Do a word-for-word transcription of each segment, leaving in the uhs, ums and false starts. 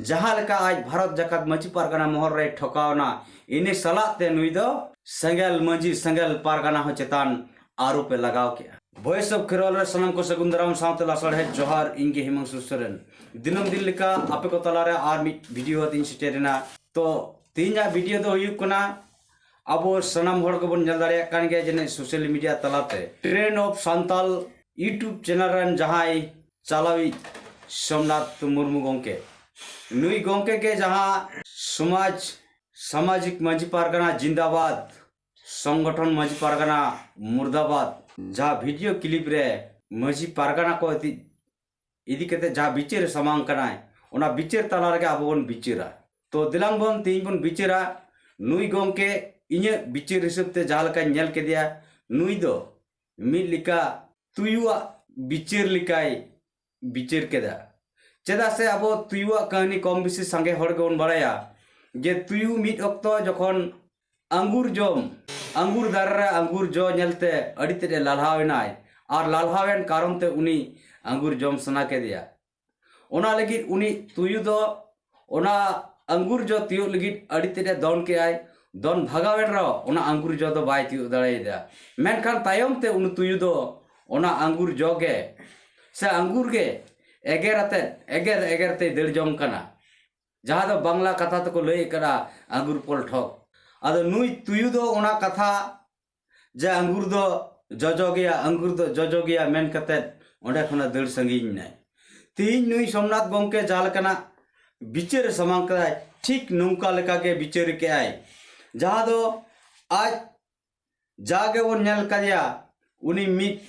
ᱡᱟᱦᱟᱸ ᱞᱮᱠᱟ ᱟᱡ ᱵᱷᱟᱨᱚᱛ ᱡᱟᱠᱟᱛ ᱢᱟᱹᱡᱷᱤ ᱯᱟᱨᱜᱟᱱᱟ ᱢᱚᱦᱚᱞ ᱨᱮᱭ ᱴᱷᱚᱠᱟᱣ ᱮᱱᱟ, ᱤᱱᱟᱹ ᱥᱟᱞᱟᱜ ᱛᱮ ᱱᱩᱭ ᱫᱚ ᱥᱮᱸᱜᱮᱞ ᱢᱟᱹᱡᱷᱤ, ᱥᱮᱸᱜᱮᱞ ᱯᱟᱨᱜᱟᱱᱟ ᱦᱚᱸ ᱪᱮᱛᱟᱱ ᱟᱨᱳᱯ ᱮ ᱞᱟᱜᱟᱣ ᱠᱮᱫᱼᱟ᱾ Voice of ᱠᱷᱮᱨᱣᱟᱞ ᱨᱮ ᱥᱟᱱᱟᱢ ᱠᱚ ᱥᱟᱹᱜᱩᱱ ᱫᱟᱨᱟᱢ ᱥᱟᱶᱛᱮ ᱞᱟᱥᱟᱲᱦᱮᱫ ᱡᱚᱦᱟᱨ᱾ ᱤᱧ ᱜᱮ ᱦᱤᱢᱟᱝᱥᱩ ᱥᱚᱨᱮᱱ᱾ ᱫᱤᱱᱟᱹᱢ ᱫᱤᱱ ᱞᱮᱠᱟ ᱟᱯᱮ ᱠᱚ ᱛᱟᱞᱟᱨᱮ ᱟᱨ ᱢᱤᱫ ᱵᱷᱤᱰᱤᱭᱳ ᱟᱛᱮᱧ ᱥᱮᱴᱮᱨ ᱮᱱᱟ᱾ ᱛᱚ ᱛᱮᱦᱮᱧᱟᱜ ᱵᱷᱤᱰᱤᱭᱳ ᱫᱚ ᱦᱩᱭᱩᱜ ᱠᱟᱱᱟ ᱟᱵᱚ ᱥᱟᱱᱟᱢ ᱦᱚᱲ ᱜᱮᱵᱚᱱ ᱧᱮᱞ ᱫᱟᱲᱮᱭᱟᱜ ᱠᱟᱱ ᱜᱮᱭᱟ ᱡᱟᱹᱱᱤᱡ social media ᱛᱟᱞᱟᱛᱮ Trend of Santal YouTube channel ᱨᱮᱱ ᱡᱟᱦᱟᱸᱭ ᱪᱟᱞᱟᱣᱤᱡ ᱥᱳᱢᱱᱟᱛᱷ ᱢᱩᱨᱢᱩ ᱜᱚᱢᱠᱮ, ᱱᱩᱭ ᱜᱚᱢᱠᱮ ᱜᱮ ᱡᱟᱦᱟᱸ ᱥᱚᱢᱟᱡᱽ, ᱥᱟᱢᱟᱡᱤᱠ ᱢᱟᱹᱡᱷᱤ ᱯᱟᱨᱜᱟᱱᱟ ᱡᱤᱱᱫᱟᱵᱟᱫ, ᱥᱚᱝᱜᱚᱴᱷᱚᱱ ᱢᱟᱹᱡᱷᱤ ᱯᱟᱨᱜᱟᱱᱟ ᱢᱩᱨᱫᱟᱵᱟᱫ, ᱡᱟᱦᱟᱸ ᱵᱷᱤᱰᱤᱭᱳ ᱠᱞᱤᱯ ᱨᱮ ᱢᱟᱹᱡᱷᱤ ᱯᱟᱨᱜᱟᱱᱟ ᱠᱚ ᱤᱫᱤ, ᱤᱫᱤ ᱠᱟᱛᱮ ᱡᱟᱦᱟᱸ ᱵᱤᱪᱟᱹᱨ ᱮ ᱥᱟᱢᱟᱝ ᱠᱟᱱᱟᱭ, ᱚᱱᱟ ᱵᱤᱪᱟᱹᱨ ᱛᱟᱞᱟ ᱨᱮᱜᱮ ᱟᱵᱚ ᱵᱚᱱ ᱵᱤᱪᱟᱹᱨᱟ᱾ ᱛᱚ ᱫᱮᱞᱟᱝ ᱵᱚᱱ ᱛᱮᱦᱮᱧ ᱵᱚᱱ ᱵᱤᱪᱟᱹᱨᱟ ᱱᱩᱭ ᱜᱚᱢᱠᱮ ᱤᱧᱟᱹᱜ ᱵᱤᱪᱟᱹᱨ ᱦᱤᱥᱟᱹᱵ ᱛᱮ ᱡᱟᱦᱟᱸ ᱞᱮᱠᱟᱧ ᱧᱮᱞ ᱠᱮᱫᱮᱭᱟ, ᱱᱩᱭ ᱫᱚ ᱢᱤᱫ ᱞᱮᱠᱟ ᱛᱩᱭᱩᱣᱟᱜ ᱵᱤᱪᱟᱹᱨ ᱞᱮᱠᱟᱭ ᱵᱤᱪᱟᱹᱨ ᱠᱮᱫᱟ᱾ ᱪᱮᱫᱟᱜ ᱥᱮ ᱟᱵᱚ ᱛᱩᱭᱩᱣᱟᱜ ᱠᱟᱹᱦᱱᱤ ᱠᱚᱢ ᱵᱮᱥᱤ ᱥᱟᱸᱜᱮ ᱦᱚᱲ ᱜᱮᱵᱚᱱ ᱵᱟᱲᱟᱭᱟ ᱡᱮ ᱛᱩᱭᱩ ᱢᱤᱫ ᱚᱠᱛᱚ ᱡᱚᱠᱷᱚᱱ ᱟᱝᱜᱩᱨ ᱡᱚᱢ, ᱟᱝᱜᱩᱨ ᱫᱟᱨᱮ ᱨᱮ ᱟᱝᱜᱩᱨ ᱡᱚ ᱧᱮᱞᱛᱮ ᱟᱹᱰᱤ ᱛᱮᱫ ᱮ ᱞᱟᱞᱦᱟᱣ ᱮᱱᱟᱭ, ᱟᱨ ᱞᱟᱞᱦᱟᱣ ᱮᱱ ᱠᱟᱨᱚᱱ ᱛᱮ ᱩᱱᱤ ᱟᱝᱜᱩᱨ ᱡᱚᱢ ᱥᱟᱱᱟ ᱠᱮᱫᱮᱭᱟ᱾ ᱚᱱᱟ ᱞᱟᱹᱜᱤᱫ ᱩᱱᱤ ᱛᱩᱭᱩ ᱫᱚ ᱚᱱᱟ ᱟᱝᱜᱩᱨ ᱡᱚ ᱛᱤᱭᱳᱜ ᱞᱟᱹᱜᱤᱫ ᱟᱹᱰᱤ ᱛᱮᱫ ᱮ ᱫᱚᱱ ᱠᱮᱜᱼᱟᱭ᱾ ᱫᱚᱱ ᱵᱷᱟᱜᱟᱣ ᱮᱱ ᱨᱮᱦᱚᱸ ᱚᱱᱟ ᱟᱝᱜᱩᱨ ᱡᱚ ᱫᱚ ᱵᱟᱭ ᱛᱤᱭᱳᱜ ᱫᱟᱲᱮᱭᱟᱫᱟ᱾ ᱢᱮᱱᱠᱷᱟᱱ ᱛᱟᱭᱚᱢ ᱛᱮ ᱩᱱᱤ ᱛᱩᱭᱩ ᱫᱚ ᱚᱱᱟ ᱟᱝᱜᱩᱨ ᱡᱚ ᱜᱮ ᱥᱮ ᱟᱝᱜᱩᱨ ᱜᱮ ᱮᱜᱮᱨ ᱟᱛᱮᱫ, ᱮᱜᱮᱨ ᱮᱜᱮᱨ ᱛᱮᱭ ᱫᱟᱹᱲ ᱡᱚᱝ ᱠᱟᱱᱟ, ᱡᱟᱦᱟᱸ ᱫᱚ ᱵᱟᱝᱞᱟ ᱠᱟᱛᱷᱟ ᱛᱮᱠᱚ ᱞᱟᱹᱭ ᱠᱟᱫᱟ ᱟᱝᱜᱩᱨ ᱯᱚᱞ ᱴᱷᱚᱠ᱾ ᱟᱫᱚ ᱱᱩᱭ ᱛᱩᱭᱩ ᱫᱚ ᱚᱱᱟ ᱠᱟᱛᱷᱟ ᱡᱮ ᱟᱝᱜᱩᱨ ᱫᱚ ᱡᱚᱡᱚ ᱜᱮᱭᱟ, ᱟᱝᱜᱩᱨ ᱫᱚ ᱡᱚᱡᱚ ᱜᱮᱭᱟ ᱢᱮᱱ ᱠᱟᱛᱮᱫ ᱚᱸᱰᱮ ᱠᱷᱚᱱᱟᱜ ᱫᱟᱹᱲ ᱥᱟᱺᱜᱤᱧ ᱮᱱᱟᱭ᱾ ᱛᱮᱦᱮᱧ ᱱᱩᱭ ᱥᱳᱢᱱᱟᱛᱷ ᱜᱚᱢᱠᱮ ᱡᱟᱦᱟᱸ ᱞᱮᱠᱟᱱᱟᱜ ᱵᱤᱪᱟᱹᱨ ᱮ ᱥᱟᱢᱟᱝ ᱠᱮᱫᱟᱭ, ᱴᱷᱤᱠ ᱱᱚᱝᱠᱟ ᱞᱮᱠᱟᱜᱮ ᱵᱤᱪᱟᱹᱨ ᱠᱮᱜᱼᱟᱭ, ᱡᱟᱦᱟᱸ ᱫᱚ ᱟᱡ ᱡᱟ ᱜᱮᱵᱚᱱ ᱧᱮᱞ ᱠᱟᱫᱮᱭᱟ, ᱩᱱᱤ ᱢᱤᱫ,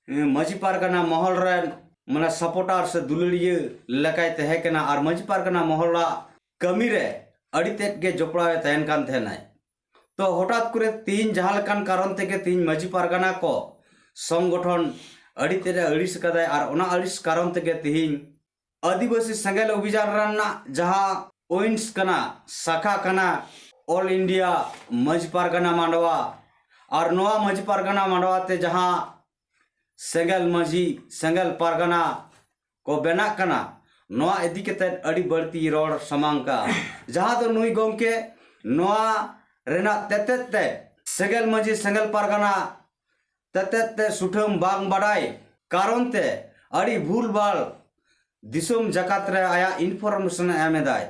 ᱮ, ᱢᱟᱹᱡᱷᱤ ᱯᱟᱨᱜᱟᱱᱟ ᱢᱚᱦᱚᱞ ᱨᱮᱱ ᱢᱟᱱᱮ supporter ᱥᱮ ᱫᱩᱞᱟᱹᱲᱤᱭᱟᱹ ᱞᱮᱠᱟᱭ ᱛᱟᱦᱮᱸ ᱠᱟᱱᱟ᱾ ᱟᱨ ᱢᱟᱹᱡᱷᱤ ᱯᱟᱨᱜᱟᱱᱟ ᱢᱚᱦᱚᱞᱟᱜ ᱠᱟᱹᱢᱤ ᱨᱮ ᱟᱹᱰᱤ ᱛᱮᱫ ᱜᱮ ᱡᱚᱯᱲᱟᱣ ᱮ ᱛᱟᱦᱮᱱ ᱠᱟᱱ ᱛᱟᱦᱮᱱᱟᱭ᱾ ᱛᱚ ᱦᱚᱴᱟᱛ ᱠᱚᱨᱮ ᱛᱮᱦᱤᱧ ᱡᱟᱦᱟᱸ ᱞᱮᱠᱟᱱ ᱠᱟᱨᱚᱱ ᱛᱮᱜᱮ ᱛᱮᱦᱤᱧ ᱢᱟᱹᱡᱷᱤ ᱯᱟᱨᱜᱟᱱᱟ ᱠᱚ ᱥᱚᱝᱜᱚᱴᱷᱚᱱ ᱟᱹᱰᱤ ᱛᱮᱫ ᱮ ᱟᱹᱲᱤᱥ ᱠᱟᱫᱟᱭ, ᱟᱨ ᱚᱱᱟ ᱟᱹᱲᱤᱥ ᱠᱟᱨᱚᱱ ᱛᱮᱜᱮ ᱛᱮᱦᱤᱧ ᱟᱹᱫᱤᱵᱟᱹᱥᱤ ᱥᱮᱸᱜᱮᱞ ᱚᱵᱷᱤᱡᱟᱱ ᱨᱮᱱᱟᱜ ᱡᱟᱦᱟᱸ wings ᱠᱟᱱᱟ, ᱥᱟᱠᱷᱟ ᱠᱟᱱᱟ, All India ᱢᱟᱹᱡᱷᱤ ᱯᱟᱨᱜᱟᱱᱟ ᱢᱟᱰᱣᱟ, ᱟᱨ ᱱᱚᱣᱟ ᱢᱟᱹᱡᱷᱤ ᱯᱟᱨᱜᱟᱱᱟ ᱢᱟᱰᱣᱟ ᱛᱮ ᱡᱟᱦᱟᱸ ᱥᱮᱸᱜᱮᱞ ᱢᱟᱹᱡᱷᱤ, ᱥᱮᱸᱜᱮᱞ ᱯᱟᱨᱜᱟᱱᱟ ᱠᱚ ᱵᱮᱱᱟᱜ ᱠᱟᱱᱟ, ᱱᱚᱣᱟ ᱤᱫᱤ ᱠᱟᱛᱮ ᱟᱹᱰᱤ ᱵᱟᱹᱲᱛᱤ ᱨᱚᱲ ᱥᱟᱢᱟᱝ ᱠᱟᱜᱼᱟ, ᱡᱟᱦᱟᱸ ᱫᱚ ᱱᱩᱭ ᱜᱚᱢᱠᱮ ᱱᱚᱣᱟ ᱨᱮᱱᱟᱜ ᱛᱮᱛᱮᱫ ᱛᱮ ᱥᱮᱸᱜᱮᱞ ᱢᱟᱹᱡᱷᱤ ᱥᱮᱸᱜᱮᱞ ᱯᱟᱨᱜᱟᱱᱟ ᱛᱮᱛᱮᱫ ᱛᱮ ᱥᱩᱴᱷᱟᱹᱢ ᱵᱟᱝ ᱵᱟᱰᱟᱭ ᱠᱟᱨᱚᱱ ᱛᱮ ᱟᱹᱰᱤ ᱵᱷᱩᱞ ᱵᱷᱟᱞ ᱫᱤᱥᱚᱢ ᱡᱟᱠᱟᱛ ᱨᱮ ᱟᱭᱟᱜ information ᱮ ᱮᱢ ᱮᱫᱟᱭ,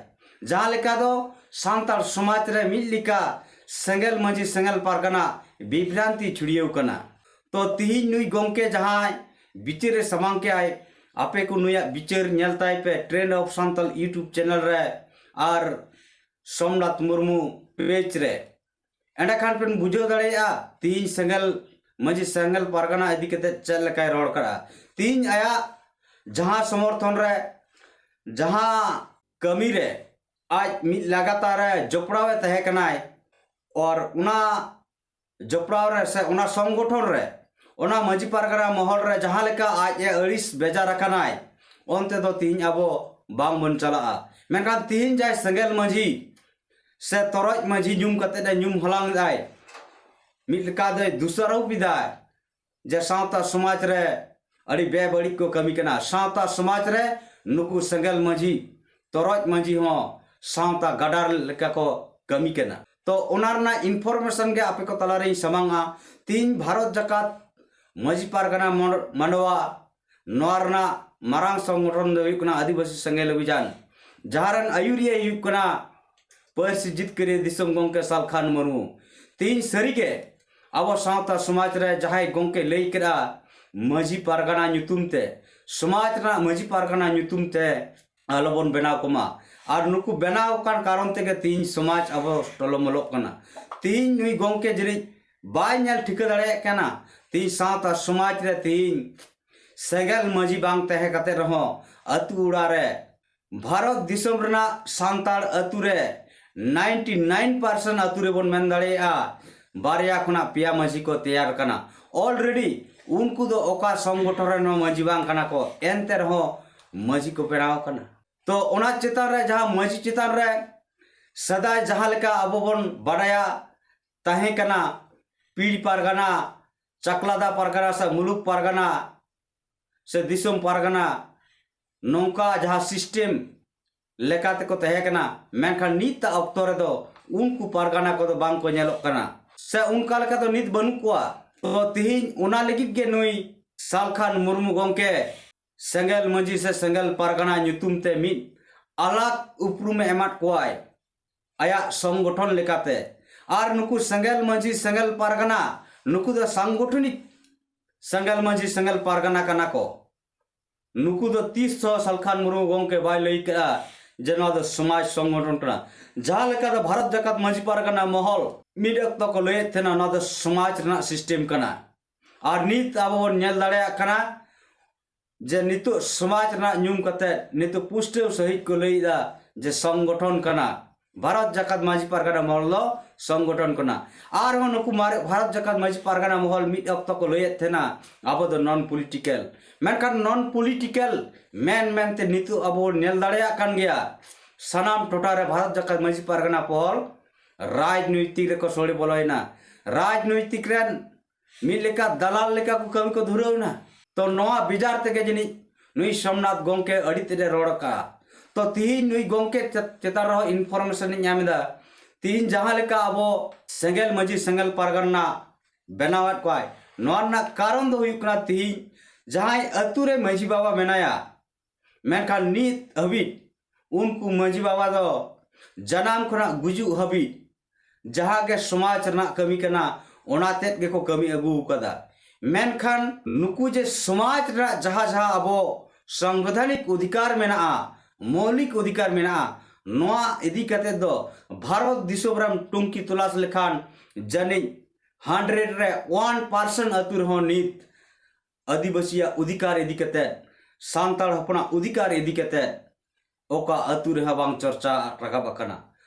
ᱡᱟᱦᱟᱸ ᱞᱮᱠᱟ ᱫᱚ ᱥᱟᱱᱛᱟᱲ ᱥᱚᱢᱟᱡᱽ ᱨᱮ ᱢᱤᱫ ᱞᱮᱠᱟ ᱥᱮᱸᱜᱮᱞ ᱢᱟᱹᱡᱷᱤ ᱥᱮᱸᱜᱮᱞ ᱯᱟᱨᱜᱟᱱᱟ ᱵᱤᱵᱷᱨᱟᱱᱛᱤ ᱪᱷᱩᱲᱭᱟᱹᱣ ᱠᱟᱱᱟ᱾ ᱛᱚ ᱛᱤᱦᱤᱧ ᱱᱩᱭ ᱜᱚᱢᱠᱮ ᱡᱟᱦᱟᱸᱭ ᱵᱤᱪᱟᱹᱨ ᱮ ᱥᱟᱢᱟᱝ ᱠᱮᱜᱼᱟᱭ, ᱟᱯᱮ ᱠᱚ ᱱᱩᱭᱟᱜ ᱵᱤᱪᱟᱹᱨ ᱧᱮᱞ ᱛᱟᱭ ᱯᱮ Trend of Santal YouTube channel ᱨᱮ ᱟᱨ ᱥᱳᱢᱱᱟᱛᱷ ᱢᱩᱨᱢᱩ page ᱨᱮ᱾ ᱮᱸᱰᱮᱠᱷᱟᱱ ᱵᱮᱱ ᱵᱩᱡᱷᱟᱹᱣ ᱫᱟᱲᱮᱭᱟᱜᱼᱟ ᱛᱤᱦᱤᱧ ᱥᱮᱸᱜᱮᱞ ᱢᱟᱹᱡᱷᱤ ᱥᱮᱸᱜᱮᱞ ᱯᱟᱨᱜᱟᱱᱟ ᱤᱫᱤ ᱠᱟᱛᱮ ᱪᱮᱫ ᱞᱮᱠᱟᱭ ᱨᱚᱲ ᱠᱟᱜᱼᱟ᱾ ᱛᱤᱦᱤᱧ ᱟᱭᱟᱜ ᱡᱟᱦᱟᱸ ᱥᱚᱢᱚᱨᱛᱷᱚᱱ ᱨᱮ, ᱡᱟᱦᱟᱸ ᱠᱟᱹᱢᱤ ᱨᱮ ᱟᱡ ᱢᱤᱫ ᱞᱟᱜᱟᱛᱟᱨ ᱮ ᱡᱚᱯᱲᱟᱣ ᱮ ᱛᱟᱦᱮᱸ ᱠᱟᱱᱟᱭ, ᱟᱨ ᱚᱱᱟ ᱡᱚᱯᱲᱟᱣ ᱨᱮ ᱥᱮ ᱚᱱᱟ ᱥᱚᱝᱜᱚᱴᱷᱚᱱ ᱨᱮ, ᱚᱱᱟ ᱢᱟᱹᱡᱷᱤ ᱯᱟᱨᱜᱟᱱᱟ ᱢᱚᱦᱚᱞ ᱨᱮ ᱡᱟᱦᱟᱸ ᱞᱮᱠᱟ ᱟᱡ ᱮ ᱟᱹᱲᱤᱥ ᱵᱮᱡᱟᱨ ᱟᱠᱟᱱᱟᱭ, ᱚᱱᱛᱮ ᱫᱚ ᱛᱤᱦᱤᱧ ᱟᱵᱚ ᱵᱟᱝ ᱵᱚᱱ ᱪᱟᱞᱟᱜᱼᱟ᱾ ᱢᱮᱱᱠᱷᱟᱱ ᱛᱤᱦᱤᱧ ᱡᱟᱦᱟᱸᱭ ᱥᱮᱸᱜᱮᱞ ᱢᱟᱹᱡᱷᱤ ᱥᱮ ᱛᱚᱨᱚᱡ ᱢᱟᱹᱡᱷᱤ ᱧᱩᱢ ᱠᱟᱛᱮ ᱮ ᱧᱩᱢ ᱦᱟᱞᱟᱝ ᱮᱫᱟᱭ, ᱢᱤᱫ ᱞᱮᱠᱟ ᱫᱚᱭ ᱫᱩᱥᱟᱨᱳᱯ ᱮᱫᱟᱭ ᱡᱮ ᱥᱟᱶᱛᱟ ᱥᱚᱢᱟᱡᱽ ᱨᱮ ᱟᱹᱰᱤ ᱵᱮᱵᱟᱹᱲᱤᱡ ᱠᱚ ᱠᱟᱹᱢᱤ ᱠᱟᱱᱟ, ᱥᱟᱶᱛᱟ ᱥᱚᱢᱟᱡᱽ ᱨᱮ ᱱᱩᱠᱩ ᱥᱮᱸᱜᱮᱞ ᱢᱟᱹᱡᱷᱤ, ᱛᱚᱨᱚᱡ ᱢᱟᱹᱡᱷᱤ ᱦᱚᱸ ᱥᱟᱶᱛᱟ ᱜᱟᱰᱟᱨ ᱞᱮᱠᱟ ᱠᱚ ᱠᱟᱹᱢᱤ ᱠᱟᱱᱟ᱾ ᱛᱚ ᱚᱱᱟ ᱨᱮᱱᱟᱜ information ᱜᱮ ᱟᱯᱮ ᱠᱚ ᱛᱟᱞᱟᱨᱮᱧ ᱥᱟᱢᱟᱝᱟ᱾ ᱛᱤᱦᱤᱧ ᱵᱷᱟᱨᱚᱛ ᱡᱟᱠᱟᱛ ᱢᱟᱹᱡᱷᱤ ᱯᱟᱨᱜᱟᱱᱟ ᱢᱚᱱ-, ᱢᱟᱱᱰᱣᱟ, ᱱᱚᱣᱟ ᱨᱮᱱᱟᱜ ᱢᱟᱨᱟᱝ ᱥᱚᱝᱜᱚᱴᱷᱚᱱ ᱫᱚ ᱦᱩᱭᱩᱜ ᱠᱟᱱᱟ ᱟᱹᱫᱤᱵᱟᱹᱥᱤ ᱥᱮᱸᱜᱮᱞ ᱚᱵᱷᱤᱡᱟᱱ, ᱡᱟᱦᱟᱸ ᱨᱮᱱ ᱟᱹᱭᱩᱨᱤᱭᱟᱹ ᱦᱩᱭᱩᱜ ᱠᱟᱱᱟ ᱯᱟᱹᱨᱥᱤ ᱡᱤᱛᱠᱟᱹᱨᱤᱭᱟᱹ ᱫᱤᱥᱚᱢ ᱜᱚᱢᱠᱮ ᱥᱟᱞᱠᱷᱟᱱ ᱢᱩᱨᱢᱩ᱾ ᱛᱤᱦᱤᱧ ᱥᱟᱹᱨᱤᱜᱮ ᱟᱵᱚ ᱥᱟᱶᱛᱟ ᱥᱚᱢᱟᱡᱽ ᱨᱮ ᱡᱟᱦᱟᱸᱭ ᱜᱚᱢᱠᱮ ᱞᱟᱹᱭ ᱠᱮᱫᱟ, ᱢᱟᱹᱡᱷᱤ ᱯᱟᱨᱜᱟᱱᱟ ᱧᱩᱛᱩᱢ ᱛᱮ, ᱥᱚᱢᱟᱡᱽ ᱨᱮᱱᱟᱜ ᱢᱟᱹᱡᱷᱤ ᱯᱟᱨᱜᱟᱱᱟ ᱧᱩᱛᱩᱢ ᱛᱮ ᱟᱞᱚᱵᱚᱱ ᱵᱮᱱᱟᱣ ᱠᱚᱢᱟ᱾ ᱟᱨ ᱱᱩᱠᱩ ᱵᱮᱱᱟᱣ ᱟᱠᱟᱱ ᱠᱟᱨᱚᱱ ᱛᱮᱜᱮ ᱛᱤᱦᱤᱧ ᱥᱚᱢᱟᱡᱽ ᱟᱵᱚ ᱴᱚᱞᱚᱢᱚᱞᱚᱜ ᱠᱟᱱᱟ᱾ ᱛᱤᱦᱤᱧ ᱱᱩᱭ ᱜᱚᱢᱠᱮ ᱡᱟᱹᱱᱤᱡ ᱵᱟᱭ ᱧᱮᱞ ᱴᱷᱤᱠᱟᱹ ᱫᱟᱲᱮᱭᱟᱜ ᱠᱟᱱᱟ, ᱛᱤᱦᱤᱧ ᱥᱟᱶᱛᱟ ᱥᱚᱢᱟᱡᱽ ᱨᱮ ᱛᱤᱦᱤᱧ ᱥᱮᱸᱜᱮᱞ ᱢᱟᱹᱡᱷᱤ ᱵᱟᱝ ᱛᱟᱦᱮᱸ ᱠᱟᱛᱮ ᱨᱮᱦᱚᱸ ᱟᱹᱛᱩ ᱚᱲᱟᱜ ᱨᱮ ᱵᱷᱟᱨᱚᱛ ᱫᱤᱥᱚᱢ ᱨᱮᱱᱟᱜ ᱥᱟᱱᱛᱟᱲ ᱟᱹᱛᱩ ᱨᱮ ninety nine percent ᱟᱹᱛᱩ ᱨᱮᱵᱚᱱ ᱢᱮᱱ ᱫᱟᱲᱮᱭᱟᱜᱼᱟ, ᱵᱟᱨᱭᱟ ᱠᱷᱚᱱᱟᱜ ᱯᱮᱭᱟ ᱢᱟᱹᱡᱷᱤ ᱠᱚ ᱛᱮᱭᱟᱨ ᱠᱟᱱᱟ᱾ Already ᱩᱱᱠᱩ ᱫᱚ ᱚᱠᱟ ᱥᱚᱝᱜᱚᱴᱷᱚᱱ ᱨᱮᱱ ᱦᱚᱸ ᱢᱟᱹᱡᱷᱤ ᱵᱟᱝ ᱠᱟᱱᱟ ᱠᱚ, ᱮᱱᱛᱮ ᱨᱮᱦᱚᱸ ᱢᱟᱹᱡᱷᱤ ᱠᱚ ᱵᱮᱱᱟᱣ ᱠᱟᱱᱟ᱾ ᱛᱚ ᱚᱱᱟ ᱪᱮᱛᱟᱱ ᱨᱮ, ᱡᱟᱦᱟᱸ ᱢᱟᱹᱡᱷᱤ ᱪᱮᱛᱟᱱ ᱨᱮ ᱥᱮᱫᱟᱭ ᱡᱟᱦᱟᱸ ᱞᱮᱠᱟ ᱟᱵᱚ ᱵᱚᱱ ᱵᱟᱰᱟᱭᱟ ᱛᱟᱦᱮᱸ ᱠᱟᱱᱟ, ᱯᱤᱲ ᱯᱟᱨᱜᱟᱱᱟ, ᱪᱟᱠᱞᱟᱫᱟ ᱯᱟᱨᱜᱟᱱᱟ ᱥᱮ ᱢᱩᱞᱩᱠ ᱯᱟᱨᱜᱟᱱᱟ ᱥᱮ ᱫᱤᱥᱚᱢ ᱯᱟᱨᱜᱟᱱᱟ, ᱱᱚᱝᱠᱟ ᱡᱟᱦᱟᱸ ᱥᱤᱥᱴᱮᱢ ᱞᱮᱠᱟ ᱛᱮᱠᱚ ᱛᱟᱦᱮᱸ ᱠᱟᱱᱟ, ᱢᱮᱱᱠᱷᱟᱱ ᱱᱤᱛᱟᱜ ᱚᱠᱛᱚ ᱨᱮᱫᱚ ᱩᱱᱠᱩ ᱯᱟᱨᱜᱟᱱᱟ ᱠᱚᱫᱚ ᱵᱟᱝ ᱠᱚ ᱧᱮᱞᱚᱜ ᱠᱟᱱᱟ, ᱥᱮ ᱚᱱᱠᱟ ᱞᱮᱠᱟ ᱫᱚ ᱱᱤᱛ ᱵᱟᱹᱱᱩᱜ ᱠᱚᱣᱟ᱾ ᱛᱚ ᱛᱤᱦᱤᱧ ᱚᱱᱟ ᱞᱟᱹᱜᱤᱫ ᱜᱮ ᱱᱩᱭ ᱥᱟᱞᱠᱷᱟᱱ ᱢᱩᱨᱢᱩ ᱜᱚᱢᱠᱮ ᱥᱮᱸᱜᱮᱞ ᱢᱟᱹᱡᱷᱤ ᱥᱮ ᱥᱮᱸᱜᱮᱞ ᱯᱟᱨᱜᱟᱱᱟ ᱧᱩᱛᱩᱢ ᱛᱮ ᱢᱤᱫ ᱟᱞᱟᱜᱽ ᱩᱯᱨᱩᱢᱮ ᱮᱢᱟᱫ ᱠᱚᱣᱟᱭ, ᱟᱭᱟᱜ ᱥᱚᱝᱜᱚᱴᱷᱚᱱ ᱞᱮᱠᱟᱛᱮ᱾ ᱟᱨ ᱱᱩᱠᱩ ᱥᱮᱸᱜᱮᱞ ᱢᱟᱹᱡᱷᱤ ᱥᱮᱸᱜᱮᱞ ᱯᱟᱨᱜᱟᱱᱟ, ᱱᱩᱠᱩ ᱫᱚ ᱥᱟᱝᱜᱚᱴᱷᱚᱱᱤᱠ ᱥᱮᱸᱜᱮᱞ ᱢᱟᱹᱡᱷᱤ ᱥᱮᱸᱜᱮᱞ ᱯᱟᱨᱜᱟᱱᱟ ᱠᱟᱱᱟ ᱠᱚ᱾ ᱱᱩᱠᱩ ᱫᱚ ᱛᱤᱥ ᱦᱚᱸ ᱥᱟᱞᱠᱷᱟᱱ ᱢᱩᱨᱢᱩ ᱜᱚᱢᱠᱮ ᱵᱟᱭ ᱞᱟᱹᱭ ᱠᱟᱜᱼᱟ ᱡᱮ ᱱᱚᱣᱟ ᱫᱚ ᱥᱚᱢᱟᱡᱽ ᱥᱚᱝᱜᱚᱴᱷᱚᱱ ᱠᱟᱱᱟ᱾ ᱡᱟᱦᱟᱸ ᱞᱮᱠᱟ ᱫᱚ ᱵᱷᱟᱨᱚᱛ ᱡᱟᱠᱟᱛ ᱢᱟᱹᱡᱷᱤ ᱯᱟᱨᱜᱟᱱᱟ ᱢᱚᱦᱚᱞ ᱢᱤᱫ ᱚᱠᱛᱚ ᱠᱚ ᱞᱟᱹᱭᱮᱫ ᱛᱟᱦᱮᱱᱟ, ᱱᱚᱣᱟ ᱫᱚ ᱥᱚᱢᱟᱡᱽ ᱨᱮᱱᱟᱜ ᱥᱤᱥᱴᱮᱢ ᱠᱟᱱᱟ᱾ ᱟᱨ ᱱᱤᱛ ᱟᱵᱚ ᱵᱚᱱ ᱧᱮᱞ ᱫᱟᱲᱮᱭᱟᱜ ᱠᱟᱱᱟ ᱡᱮ ᱱᱤᱛᱚᱜ ᱥᱚᱢᱟᱡᱽ ᱨᱮᱱᱟᱜ ᱧᱩᱢ ᱠᱟᱛᱮ ᱱᱤᱛᱚᱜ ᱯᱩᱥᱴᱟᱹᱣ ᱥᱟᱹᱦᱤᱡ ᱠᱚ ᱞᱟᱹᱭᱮᱫᱟ ᱡᱮ ᱥᱚᱝᱜᱚᱴᱷᱚᱱ ᱠᱟᱱᱟ, ᱵᱷᱟᱨᱚᱛ ᱡᱟᱠᱟᱛ ᱢᱟᱹᱡᱷᱤ ᱯᱟᱨᱜᱟᱱᱟ ᱢᱚᱦᱚᱞ ᱫᱚ ᱥᱚᱝᱜᱚᱴᱷᱚᱱ ᱠᱟᱱᱟ᱾ ᱟᱨᱦᱚᱸ ᱱᱩᱠᱩ ᱢᱟᱨᱮ ᱵᱷᱟᱨᱚᱛ ᱡᱟᱠᱟᱛ ᱢᱟᱹᱡᱷᱤ ᱯᱟᱨᱜᱟᱱᱟ ᱢᱚᱦᱚᱞ ᱢᱤᱫ ᱚᱠᱛᱚ ᱠᱚ ᱞᱟᱹᱭᱮᱫ ᱛᱟᱦᱮᱱᱟ ᱟᱵᱚ ᱫᱚ ᱱᱚᱱ ᱯᱚᱞᱤᱴᱤᱠᱮᱞ, ᱢᱮᱱᱠᱷᱟᱱ ᱱᱚᱱ ᱯᱚᱞᱤᱴᱤᱠᱮᱞ ᱢᱮᱱ ᱢᱮᱱᱛᱮ ᱱᱤᱛᱚᱜ ᱟᱵᱚ ᱵᱚᱱ ᱧᱮᱞ ᱫᱟᱲᱮᱭᱟᱜ ᱠᱟᱱ ᱜᱮᱭᱟ᱾ ᱥᱟᱱᱟᱢ ᱴᱚᱴᱷᱟ ᱨᱮ ᱵᱷᱟᱨᱚᱛ ᱡᱟᱠᱟᱛ ᱢᱟᱹᱡᱷᱤ ᱯᱟᱨᱜᱟᱱᱟ ᱢᱚᱦᱚᱞ ᱨᱟᱡᱽᱱᱳᱭᱛᱤᱠ ᱨᱮᱠᱚ ᱥᱚᱲᱮ ᱵᱚᱞᱚᱭᱮᱱᱟ᱾ ᱨᱟᱡᱽᱱᱳᱭᱛᱤᱠ ᱨᱮᱱ ᱢᱤᱫ ᱞᱮᱠᱟ ᱫᱟᱞᱟᱞ ᱞᱮᱠᱟ ᱠᱚ ᱠᱟᱹᱢᱤ ᱠᱚ ᱫᱷᱩᱨᱟᱹᱣ ᱮᱱᱟ᱾ ᱛᱚ ᱱᱚᱣᱟ ᱵᱮᱡᱟᱨ ᱛᱮᱜᱮ ᱡᱟᱹᱱᱤᱡ ᱱᱩᱭ ᱥᱳᱢᱱᱟᱛᱷ ᱜᱚᱢᱠᱮ ᱟᱹᱰᱤ ᱛᱮᱫ ᱮ ᱨᱚᱲ ᱟᱠᱟᱫᱼᱟ᱾ ᱛᱚ ᱛᱤᱦᱤᱧ ᱱᱩᱭ ᱜᱚᱢᱠᱮ ᱪᱮᱛ-, ᱪᱮᱛᱟᱱ ᱨᱮᱦᱚᱸ ᱤᱱᱯᱷᱚᱨᱢᱮᱥᱚᱱ ᱤᱧ ᱧᱟᱢ ᱮᱫᱟ᱾ ᱛᱤᱦᱤᱧ ᱡᱟᱦᱟᱸ ᱞᱮᱠᱟ ᱟᱵᱚ ᱥᱮᱸᱜᱮᱞ ᱢᱟᱹᱡᱷᱤ ᱥᱮᱸᱜᱮᱞ ᱯᱟᱨᱜᱟᱱᱟ ᱵᱮᱱᱟᱣᱮᱫ ᱠᱚᱣᱟᱭ, ᱱᱚᱣᱟ ᱨᱮᱱᱟᱜ ᱠᱟᱨᱚᱱ ᱫᱚ ᱦᱩᱭᱩᱜ ᱠᱟᱱᱟ ᱛᱤᱦᱤᱧ ᱡᱟᱦᱟᱸᱭ ᱟᱹᱛᱩ ᱨᱮ ᱢᱟᱹᱡᱷᱤ ᱵᱟᱵᱟ ᱢᱮᱱᱟᱭᱟ, ᱢᱮᱱᱠᱷᱟᱱ ᱱᱤᱛ ᱦᱟᱹᱵᱤᱡ ᱩᱱᱠᱩ ᱢᱟᱹᱡᱷᱤ ᱵᱟᱵᱟ ᱫᱚ ᱡᱟᱱᱟᱢ ᱠᱷᱚᱱᱟᱜ ᱜᱩᱡᱩᱜ ᱦᱟᱹᱵᱤᱡ ᱡᱟᱦᱟᱸ ᱜᱮ ᱥᱚᱢᱟᱡᱽ ᱨᱮᱱᱟᱜ ᱠᱟᱹᱢᱤ ᱠᱟᱱᱟ, ᱚᱱᱟ ᱛᱮᱫ ᱜᱮᱠᱚ ᱠᱟᱹᱢᱤ ᱟᱹᱜᱩ ᱟᱠᱟᱫᱟ᱾ ᱢᱮᱱᱠᱷᱟᱱ ᱱᱩᱠᱩ ᱡᱮ ᱥᱚᱢᱟᱡᱽ ᱨᱮᱱᱟᱜ ᱡᱟᱦᱟᱸ ᱡᱟᱦᱟᱸ ᱟᱵᱚ ᱥᱟᱝᱵᱤᱫᱷᱟᱱᱤᱠ ᱚᱫᱷᱤᱠᱟᱨ ᱢᱮᱱᱟᱜᱼᱟ, ᱢᱳᱣᱞᱤᱠ ᱚᱫᱷᱤᱠᱟᱨ ᱢᱮᱱᱟᱜᱼᱟ, ᱱᱚᱣᱟ ᱤᱫᱤ ᱠᱟᱛᱮ ᱫᱚ ᱵᱷᱟᱨᱚᱛ ᱫᱤᱥᱚᱢ ᱨᱮᱢ ᱴᱩᱝᱠᱤ ᱛᱚᱞᱟᱥ ᱞᱮᱠᱷᱟᱱ ᱡᱟᱹᱱᱤᱡ ᱦᱟᱱᱰᱨᱮᱰ ᱨᱮ ᱚᱣᱟᱱ ᱯᱟᱨᱥᱮᱱᱴ ᱟᱹᱛᱩ ᱨᱮᱦᱚᱸ ᱱᱤᱛ ᱟᱹᱫᱤᱵᱟᱹᱥᱤᱭᱟᱜ ᱚᱫᱷᱤᱠᱟᱨ ᱤᱫᱤ ᱠᱟᱛᱮ, ᱥᱟᱱᱛᱟᱲ ᱦᱚᱯᱚᱱᱟᱜ ᱚᱫᱷᱤᱠᱟᱨ ᱤᱫᱤ ᱠᱟᱛᱮ ᱚᱠᱟ ᱟᱹᱛᱩ ᱨᱮᱦᱚᱸ ᱵᱟᱝ ᱪᱚᱨᱪᱟ ᱨᱟᱠᱟᱵ ᱟᱠᱟᱱᱟ᱾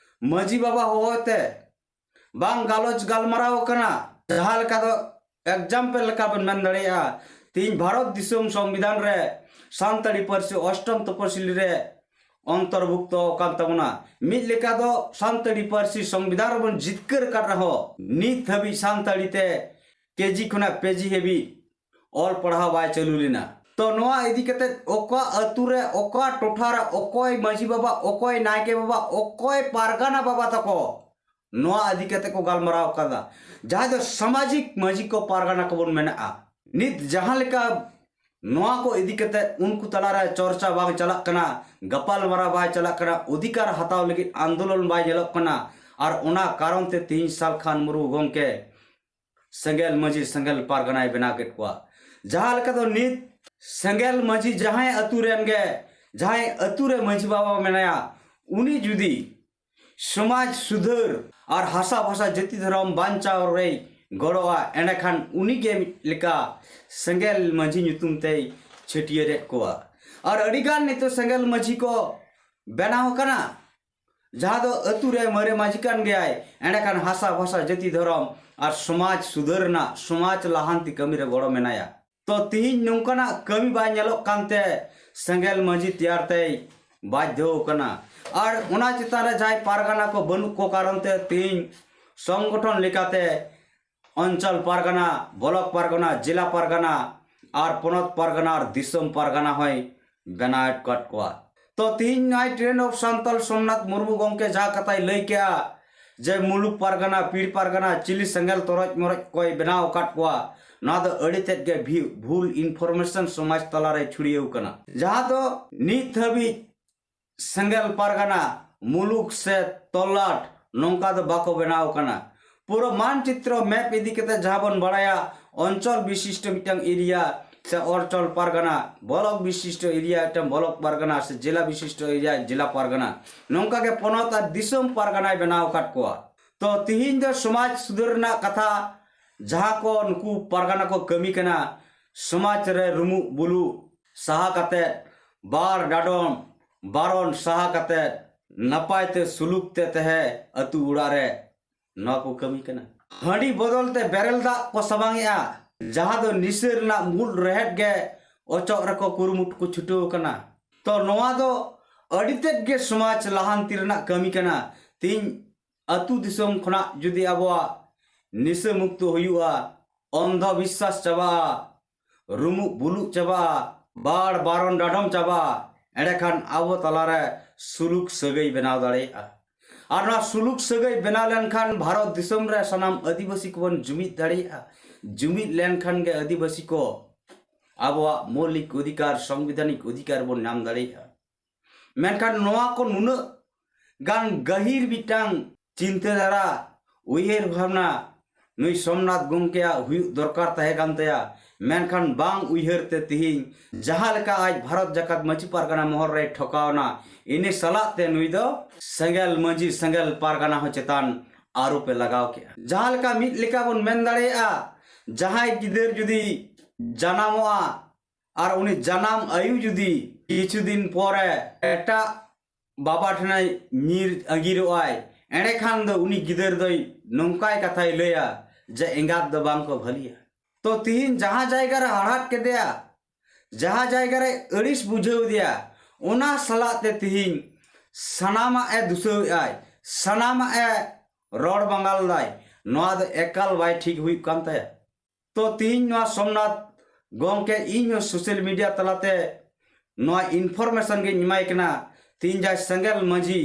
ᱢᱟᱹᱡᱷᱤ ᱵᱟᱵᱟ ᱦᱚᱦᱚ ᱛᱮ ᱵᱟᱝ ᱜᱟᱞᱚᱪ ᱜᱟᱞᱢᱟᱨᱟᱣ ᱟᱠᱟᱱᱟ᱾ ᱡᱟᱦᱟᱸ ᱞᱮᱠᱟ ᱫᱚ ᱮᱠᱡᱟᱢᱯᱮᱞ ᱞᱮᱠᱟ ᱵᱚᱱ ᱢᱮᱱ ᱫᱟᱲᱮᱭᱟᱜᱼᱟ, ᱛᱮᱦᱮᱧ ᱵᱷᱟᱨᱚᱛ ᱫᱤᱥᱚᱢ ᱥᱚᱝᱵᱤᱫᱷᱟᱱ ᱨᱮ ᱥᱟᱱᱛᱟᱲᱤ ᱯᱟᱹᱨᱥᱤ ᱚᱥᱴᱚᱢ ᱛᱚᱯᱚᱥᱤᱞᱤ ᱨᱮ ᱚᱱᱛᱚᱨᱵᱷᱩᱠᱛᱚ ᱟᱠᱟᱱ ᱛᱟᱵᱚᱱᱟ᱾ ᱢᱤᱫ ᱞᱮᱠᱟ ᱫᱚ ᱥᱟᱱᱛᱟᱲᱤ ᱯᱟᱹᱨᱥᱤ ᱥᱚᱝᱵᱤᱫᱷᱟᱱ ᱨᱮᱵᱚᱱ ᱡᱤᱛᱠᱟᱹᱨ ᱟᱠᱟᱫ ᱨᱮᱦᱚᱸ, ᱱᱤᱛ ᱦᱟᱹᱵᱤᱡ ᱥᱟᱱᱛᱟᱲᱤ ᱛᱮ ᱠᱮᱡᱤ ᱠᱷᱚᱱᱟᱜ ᱯᱮᱡᱤ ᱦᱟᱹᱵᱤᱡ ᱚᱞ ᱯᱟᱲᱦᱟᱣ ᱵᱟᱭ ᱪᱟᱹᱞᱩ ᱞᱮᱱᱟ᱾ ᱛᱚ ᱱᱚᱣᱟ ᱤᱫᱤ ᱠᱟᱛᱮ ᱚᱠᱟ ᱟᱹᱛᱩ ᱨᱮ, ᱚᱠᱟ ᱴᱚᱴᱷᱟ ᱨᱮ ᱚᱠᱚᱭ ᱢᱟᱹᱡᱷᱤ ᱵᱟᱵᱟ, ᱚᱠᱚᱭ ᱱᱟᱭᱠᱮ ᱵᱟᱵᱟ, ᱚᱠᱚᱭ ᱯᱟᱨᱜᱟᱱᱟ ᱵᱟᱵᱟ ᱛᱟᱠᱚ ᱱᱚᱣᱟ ᱤᱫᱤ ᱠᱟᱛᱮ ᱠᱚ ᱜᱟᱞᱢᱟᱨᱟᱣ ᱠᱟᱫᱟ᱾ ᱡᱟᱦᱟᱸ ᱫᱚ ᱥᱟᱢᱟᱡᱤᱠ ᱢᱟᱹᱡᱷᱤ ᱠᱚ ᱯᱟᱨᱜᱟᱱᱟ ᱠᱚᱵᱚᱱ ᱢᱮᱱᱟᱜᱼᱟ᱾ ᱱᱤᱛ ᱡᱟᱦᱟᱸ ᱞᱮᱠᱟ ᱱᱚᱣᱟ ᱠᱚ ᱤᱫᱤ ᱠᱟᱛᱮ ᱩᱱᱠᱩ ᱛᱟᱞᱟᱨᱮ ᱪᱚᱨᱪᱟ ᱵᱟᱝ ᱪᱟᱞᱟᱜ ᱠᱟᱱᱟ, ᱜᱟᱯᱟᱞ ᱢᱟᱨᱟᱣ ᱵᱟᱭ ᱪᱟᱞᱟᱜ ᱠᱟᱱᱟ, ᱚᱫᱷᱤᱠᱟᱨ ᱦᱟᱛᱟᱣ ᱞᱟᱹᱜᱤᱫ ᱟᱱᱫᱳᱞᱚᱱ ᱵᱟᱭ ᱧᱮᱞᱚᱜ ᱠᱟᱱᱟ᱾ ᱟᱨ ᱚᱱᱟ ᱠᱟᱨᱚᱱ ᱛᱮ ᱛᱤᱦᱤᱧ ᱥᱟᱞᱠᱷᱟᱱ ᱢᱩᱨᱢᱩ ᱜᱚᱢᱠᱮ ᱥᱮᱸᱜᱮᱞ ᱢᱟᱹᱡᱷᱤ, ᱥᱮᱸᱜᱮᱞ ᱯᱟᱨᱜᱟᱱᱟᱭ ᱵᱮᱱᱟᱣ ᱠᱮᱫ ᱠᱚᱣᱟ᱾ ᱡᱟᱦᱟᱸ ᱞᱮᱠᱟ ᱫᱚ ᱱᱤᱛ ᱥᱮᱸᱜᱮᱞ ᱢᱟᱹᱡᱷᱤ ᱡᱟᱦᱟᱸᱭ ᱟᱹᱛᱩ ᱨᱮᱱ ᱜᱮ, ᱡᱟᱦᱟᱸᱭ ᱟᱹᱛᱩ ᱨᱮ ᱢᱟᱹᱡᱷᱤ ᱵᱟᱵᱟ ᱢᱮᱱᱟᱭᱟ, ᱩᱱᱤ ᱡᱩᱫᱤ ᱥᱚᱢᱟᱡᱽ ᱥᱩᱫᱷᱟᱹᱨ ᱟᱨ ᱦᱟᱥᱟ ᱵᱷᱟᱥᱟ ᱡᱟᱹᱛᱤ ᱫᱷᱚᱨᱚᱢ ᱵᱟᱧᱪᱟᱣ ᱨᱮᱭ ᱜᱚᱲᱚᱜᱼᱟ, ᱮᱸᱰᱮᱠᱷᱟᱱ ᱩᱱᱤᱜᱮ ᱢᱤᱫ ᱞᱮᱠᱟ ᱥᱮᱸᱜᱮᱞ ᱢᱟᱹᱡᱷᱤ ᱧᱩᱛᱩᱢ ᱛᱮᱭ ᱪᱷᱟᱹᱴᱭᱟᱹᱨᱮᱫ ᱠᱚᱣᱟ᱾ ᱟᱨ ᱟᱹᱰᱤᱜᱟᱱ ᱱᱤᱛᱚᱜ ᱥᱮᱸᱜᱮᱞ ᱢᱟᱹᱡᱷᱤ ᱠᱚ ᱵᱮᱱᱟᱣ ᱟᱠᱟᱱᱟ, ᱡᱟᱦᱟᱸ ᱫᱚ ᱟᱹᱛᱩ ᱨᱮ ᱢᱟᱨᱮ ᱢᱟᱹᱡᱷᱤ ᱠᱟᱱ ᱜᱮᱭᱟᱭ, ᱮᱸᱰᱮᱠᱷᱟᱱ ᱦᱟᱥᱟ ᱵᱷᱟᱥᱟ ᱡᱟᱹᱛᱤ ᱫᱷᱚᱨᱚᱢ ᱟᱨ ᱥᱚᱢᱟᱡᱽ ᱥᱩᱫᱷᱟᱹᱨ ᱨᱮᱱᱟᱜ, ᱥᱚᱢᱟᱡᱽ ᱞᱟᱦᱟᱱᱛᱤ ᱠᱟᱹᱢᱤ ᱨᱮ ᱜᱚᱲᱚ ᱢᱮᱱᱟᱭᱟ᱾ ᱛᱚ ᱛᱤᱦᱤᱧ ᱱᱚᱝᱠᱟᱱᱟᱜ ᱠᱟᱹᱢᱤ ᱵᱟᱭ ᱧᱮᱞᱚᱜ ᱠᱟᱱᱛᱮ ᱥᱮᱸᱜᱮᱞ ᱢᱟᱹᱡᱷᱤ ᱛᱮᱭᱟᱨ ᱛᱮᱭ ᱵᱟᱫᱽᱫᱷᱚ ᱟᱠᱟᱱᱟ᱾ ᱟᱨ ᱚᱱᱟ ᱪᱮᱛᱟᱱ ᱨᱮ ᱡᱟᱦᱟᱸᱭ ᱯᱟᱨᱜᱟᱱᱟ ᱠᱚ ᱵᱟᱹᱱᱩᱜ ᱠᱚ ᱠᱟᱨᱚᱱ ᱛᱮ ᱛᱤᱦᱤᱧ ᱥᱚᱝᱜᱚᱴᱷᱚᱱ ᱞᱮᱠᱟᱛᱮ ᱚᱧᱪᱚᱞ ᱯᱟᱨᱜᱟᱱᱟ, ᱵᱞᱚᱠ ᱯᱟᱨᱜᱟᱱᱟ, ᱡᱮᱞᱟ ᱯᱟᱨᱜᱟᱱᱟ ᱟᱨ ᱯᱚᱱᱚᱛ ᱯᱟᱨᱜᱟᱱᱟ ᱟᱨ ᱫᱤᱥᱚᱢ ᱯᱟᱨᱜᱟᱱᱟ ᱦᱚᱸᱭ ᱵᱮᱱᱟᱣ ᱟᱠᱟᱫ ᱠᱚᱣᱟ᱾ ᱛᱚ ᱛᱤᱦᱤᱧ ᱱᱚᱜᱼᱚᱭ ᱴᱨᱮᱱᱰ ᱚᱯᱷ ᱥᱟᱱᱛᱟᱞ ᱥᱳᱢᱱᱟᱛᱷ ᱢᱩᱨᱢᱩ ᱜᱚᱢᱠᱮ ᱡᱟᱦᱟᱸ ᱠᱟᱛᱷᱟᱭ ᱞᱟᱹᱭ ᱠᱮᱜᱼᱟ ᱡᱮ ᱢᱩᱞᱩᱠ ᱯᱟᱨᱜᱟᱱᱟ, ᱯᱤᱲ ᱯᱟᱨᱜᱟᱱᱟ, ᱪᱤᱞᱤ ᱥᱮᱸᱜᱮᱞ ᱛᱚᱨᱚᱡ ᱢᱚᱨᱚᱡ ᱠᱚᱭ ᱵᱮᱱᱟᱣ ᱟᱠᱟᱫ ᱠᱚᱣᱟ, ᱱᱚᱣᱟ ᱫᱚ ᱟᱹᱰᱤ ᱛᱮᱫ ᱜᱮ ᱵᱷᱤ-, ᱵᱷᱩᱞ ᱤᱱᱯᱷᱚᱨᱢᱮᱥᱚᱱ ᱥᱚᱢᱟᱡᱽ ᱛᱟᱞᱟᱨᱮ ᱪᱷᱩᱲᱭᱟᱹᱣ ᱠᱟᱱᱟ᱾ ᱡᱟᱦᱟᱸ ᱫᱚ ᱱᱤᱛ ᱦᱟᱹᱵᱤᱡ ᱥᱮᱸᱜᱮᱞ ᱯᱟᱨᱜᱟᱱᱟ, ᱢᱩᱞᱩᱠ ᱥᱮ ᱛᱚᱞᱞᱟᱴ ᱱᱚᱝᱠᱟ ᱫᱚ ᱵᱟᱠᱚ ᱵᱮᱱᱟᱣ ᱠᱟᱱᱟ᱾ ᱯᱩᱨᱟᱹ ᱢᱟᱱᱪᱤᱛᱨᱚ ᱢᱮᱯ ᱤᱫᱤ ᱠᱟᱛᱮ ᱡᱟᱦᱟᱸ ᱵᱚᱱ ᱵᱟᱲᱟᱭᱟ, ᱚᱧᱪᱚᱞ ᱵᱤᱥᱤᱥᱴᱚ ᱢᱤᱫᱴᱟᱝ ᱮᱨᱤᱭᱟ ᱥᱮ ᱚᱧᱪᱚᱞ ᱯᱟᱨᱜᱟᱱᱟ, ᱵᱞᱚᱠ ᱵᱤᱥᱤᱥᱴᱚ ᱮᱨᱤᱭᱟ ᱢᱤᱫᱴᱟᱝ ᱵᱞᱚᱠ ᱯᱟᱨᱜᱟᱱᱟ ᱥᱮ ᱡᱮᱞᱟ ᱵᱤᱥᱤᱥᱴᱚ ᱮᱨᱤᱭᱟ ᱡᱮᱞᱟ ᱯᱟᱨᱜᱟᱱᱟ, ᱱᱚᱝᱠᱟ ᱜᱮ ᱯᱚᱱᱚᱛ ᱟᱨ ᱫᱤᱥᱚᱢ ᱯᱟᱨᱜᱟᱱᱟᱭ ᱵᱮᱱᱟᱣ ᱟᱠᱟᱫ ᱠᱚᱣᱟ᱾ ᱛᱚ ᱛᱤᱦᱤᱧ ᱫᱚ ᱥᱚᱢᱟᱡᱽ ᱥᱩᱫᱷᱟᱹᱨ ᱨᱮᱱᱟᱜ ᱠᱟᱛᱷᱟ ᱡᱟᱦᱟᱸ ᱠᱚ ᱱᱩᱠᱩ ᱯᱟᱨᱜᱟᱱᱟ ᱠᱚ ᱠᱟᱹᱢᱤ ᱠᱟᱱᱟ, ᱥᱚᱢᱟᱡᱽ ᱨᱮ ᱨᱩᱢᱩᱜ ᱵᱩᱞᱩᱜ ᱥᱟᱦᱟ ᱠᱟᱛᱮ, ᱵᱟᱨ ᱰᱟᱰᱚᱢ ᱵᱟᱨᱚᱱ ᱥᱟᱦᱟ ᱠᱟᱛᱮ, ᱱᱟᱯᱟᱭ ᱛᱮ ᱥᱩᱞᱩᱠ ᱛᱮ ᱛᱟᱦᱮᱸ ᱟᱹᱛᱩ ᱚᱲᱟᱜ ᱨᱮ ᱱᱚᱣᱟ ᱠᱚ ᱠᱟᱹᱢᱤ ᱠᱟᱱᱟ᱾ ᱦᱟᱺᱰᱤ ᱵᱚᱫᱚᱞ ᱛᱮ ᱵᱮᱨᱮᱞ ᱫᱟᱜ ᱠᱚ ᱥᱟᱢᱟᱝ ᱮᱜᱼᱟ, ᱡᱟᱦᱟᱸ ᱫᱚ ᱱᱤᱥᱟᱹ ᱨᱮᱱᱟᱜ ᱢᱩᱞ ᱨᱮᱦᱮᱫ ᱜᱮ ᱚᱪᱚᱜ ᱨᱮᱠᱚ ᱠᱩᱨᱩᱢᱩᱴᱩ ᱠᱚ ᱪᱷᱩᱴᱟᱹᱣ ᱟᱠᱟᱱᱟ᱾ ᱛᱚ ᱱᱚᱣᱟ ᱫᱚ ᱟᱹᱰᱤ ᱛᱮᱫ ᱜᱮ ᱥᱚᱢᱟᱡᱽ ᱞᱟᱦᱟᱱᱛᱤ ᱨᱮᱱᱟᱜ ᱠᱟᱹᱢᱤ ᱠᱟᱱᱟ᱾ ᱛᱤᱦᱤᱧ ᱟᱹᱛᱩ ᱫᱤᱥᱚᱢ ᱠᱷᱚᱱᱟᱜ ᱡᱩᱫᱤ ᱟᱵᱚᱣᱟᱜ ᱱᱤᱥᱟᱹ ᱢᱩᱠᱛᱚ ᱦᱩᱭᱩᱜᱼᱟ, ᱚᱱᱫᱷᱚ ᱵᱤᱥᱥᱟᱥ ᱪᱟᱵᱟᱜᱼᱟ, ᱨᱩᱢᱩᱜ ᱵᱩᱞᱩᱜ ᱪᱟᱵᱟᱜᱼᱟ, ᱵᱟᱲ ᱵᱟᱨᱚᱱ ᱰᱟᱰᱚᱢ ᱪᱟᱵᱟᱜᱼᱟ, ᱮᱸᱰᱮᱠᱷᱟᱱ ᱟᱵᱚ ᱛᱟᱞᱟᱨᱮ ᱥᱩᱞᱩᱠ ᱥᱟᱹᱜᱟᱹᱭ ᱵᱮᱱᱟᱣ ᱫᱟᱲᱮᱭᱟᱜᱼᱟ᱾ ᱟᱨ ᱱᱚᱣᱟ ᱥᱩᱞᱩᱠ ᱥᱟᱹᱜᱟᱹᱭ ᱵᱮᱱᱟᱣ ᱞᱮᱱᱠᱷᱟᱱ ᱵᱷᱟᱨᱚᱛ ᱫᱤᱥᱚᱢ ᱨᱮ ᱥᱟᱱᱟᱢ ᱟᱹᱫᱤᱵᱟᱹᱥᱤ ᱠᱚᱵᱚᱱ ᱡᱩᱢᱤᱫ ᱫᱟᱲᱮᱭᱟᱜᱼᱟ᱾ ᱡᱩᱢᱤᱫ ᱞᱮᱱᱠᱷᱟᱱ ᱜᱮ ᱟᱹᱫᱤᱵᱟᱹᱥᱤ ᱠᱚ ᱟᱵᱚᱣᱟᱜ ᱢᱳᱣᱞᱤᱠ ᱚᱫᱷᱤᱠᱟᱨ, ᱥᱚᱝᱵᱤᱫᱷᱟᱱᱤᱠ ᱚᱫᱷᱤᱠᱟᱨ ᱵᱚᱱ ᱧᱟᱢ ᱫᱟᱲᱮᱭᱟᱜᱼᱟ᱾ ᱢᱮᱱᱠᱷᱟᱱ ᱱᱚᱣᱟ ᱠᱚ ᱱᱩᱱᱟᱹᱜ ᱜᱟᱱ ᱜᱟᱹᱦᱤᱨ ᱢᱤᱫᱴᱟᱝ ᱪᱤᱱᱛᱟᱹ ᱫᱷᱟᱨᱟ, ᱩᱭᱦᱟᱹᱨ ᱵᱷᱟᱵᱽᱱᱟ ᱱᱩᱭ ᱥᱳᱢᱱᱟᱛᱷ ᱜᱚᱢᱠᱮᱭᱟᱜ ᱦᱩᱭᱩᱜ ᱫᱚᱨᱠᱟᱨ ᱛᱟᱦᱮᱸ ᱠᱟᱱ ᱛᱟᱭᱟ, ᱢᱮᱱᱠᱷᱟᱱ ᱵᱟᱝ ᱩᱭᱦᱟᱹᱨ ᱛᱮ ᱛᱤᱦᱤᱧ ᱡᱟᱦᱟᱸ ᱞᱮᱠᱟ ᱟᱡ ᱵᱷᱟᱨᱚᱛ ᱡᱟᱠᱟᱛ ᱢᱟᱹᱡᱷᱤ ᱯᱟᱨᱜᱟᱱᱟ ᱢᱚᱦᱚᱞ ᱨᱮᱭ ᱴᱷᱚᱠᱟᱣ ᱮᱱᱟ, ᱤᱱᱟᱹ ᱥᱟᱞᱟᱜ ᱛᱮ ᱱᱩᱭ ᱫᱚ ᱥᱮᱸᱜᱮᱞ ᱢᱟᱹᱡᱷᱤ, ᱥᱮᱸᱜᱮᱞ ᱯᱟᱨᱜᱟᱱᱟ ᱦᱚᱸ ᱪᱮᱛᱟᱱ ᱟᱹᱨᱩ ᱯᱮ ᱞᱟᱜᱟᱣ ᱠᱮᱫᱼᱟ᱾ ᱡᱟᱦᱟᱸ ᱞᱮᱠᱟ ᱢᱤᱫ ᱞᱮᱠᱟ ᱵᱚᱱ ᱢᱮᱱ ᱫᱟᱲᱮᱭᱟᱜᱼᱟ, ᱡᱟᱦᱟᱸᱭ ᱜᱤᱫᱟᱹᱨ ᱡᱩᱫᱤ ᱡᱟᱱᱟᱢᱚᱜᱼᱟ ᱟᱨ ᱩᱱᱤ ᱡᱟᱱᱟᱢ ᱟᱭᱩ ᱡᱩᱫᱤ ᱠᱤᱪᱷᱩ ᱫᱤᱱ ᱯᱚᱨᱮ ᱮᱴᱟᱜ ᱵᱟᱵᱟ ᱴᱷᱮᱱᱮ ᱧᱤᱨ ᱟᱸᱜᱤᱨᱚᱜᱼᱟᱭ, ᱮᱸᱰᱮᱠᱷᱟᱱ ᱫᱚ ᱩᱱᱤ ᱜᱤᱫᱟᱹᱨ ᱫᱚᱭ ᱱᱚᱝᱠᱟᱭ ᱠᱟᱛᱷᱟᱭ ᱞᱟᱹᱭᱟ ᱡᱮ ᱮᱸᱜᱟᱛ ᱫᱚ ᱵᱟᱝ ᱠᱚ ᱵᱷᱟᱹᱞᱤᱭᱟ᱾ ᱛᱚ ᱛᱤᱦᱤᱧ ᱡᱟᱦᱟᱸ ᱡᱟᱭᱜᱟ ᱨᱮ ᱦᱟᱲᱦᱟᱫ ᱠᱮᱫᱮᱭᱟ, ᱡᱟᱦᱟᱸ ᱡᱟᱭᱜᱟ ᱨᱮ ᱟᱹᱲᱤᱥ ᱵᱩᱡᱷᱟᱹᱣ ᱮᱫᱮᱭᱟ, ᱚᱱᱟ ᱥᱟᱞᱟᱜ ᱛᱮ ᱛᱤᱦᱤᱧ ᱥᱟᱱᱟᱢᱟᱜ ᱮ ᱫᱩᱥᱟᱹᱣᱮᱫᱼᱟᱭ, ᱥᱟᱱᱟᱢᱟᱜ ᱮ ᱨᱚᱲ ᱵᱟᱝᱜᱟᱞ ᱫᱟᱭ᱾ ᱱᱚᱣᱟ ᱫᱚ ᱮᱠᱟᱞ ᱵᱟᱭ ᱴᱷᱤᱠ ᱦᱩᱭᱩᱜ ᱠᱟᱱ ᱛᱟᱭᱟ᱾ ᱛᱚ ᱛᱤᱦᱤᱧ ᱱᱚᱣᱟ ᱥᱳᱢᱱᱟᱛᱷ ᱜᱚᱢᱠᱮ ᱤᱧ ᱦᱚᱸ ᱥᱳᱥᱟᱞ ᱢᱤᱰᱤᱭᱟ ᱛᱟᱞᱟᱛᱮ ᱱᱚᱣᱟ ᱤᱱᱯᱷᱚᱨᱢᱮᱥᱚᱱ ᱜᱤᱧ ᱮᱢᱟᱭ ᱠᱟᱱᱟ᱾ ᱛᱤᱦᱤᱧ ᱡᱟᱦᱟᱸᱭ ᱥᱮᱸᱜᱮᱞ ᱢᱟᱹᱡᱷᱤ,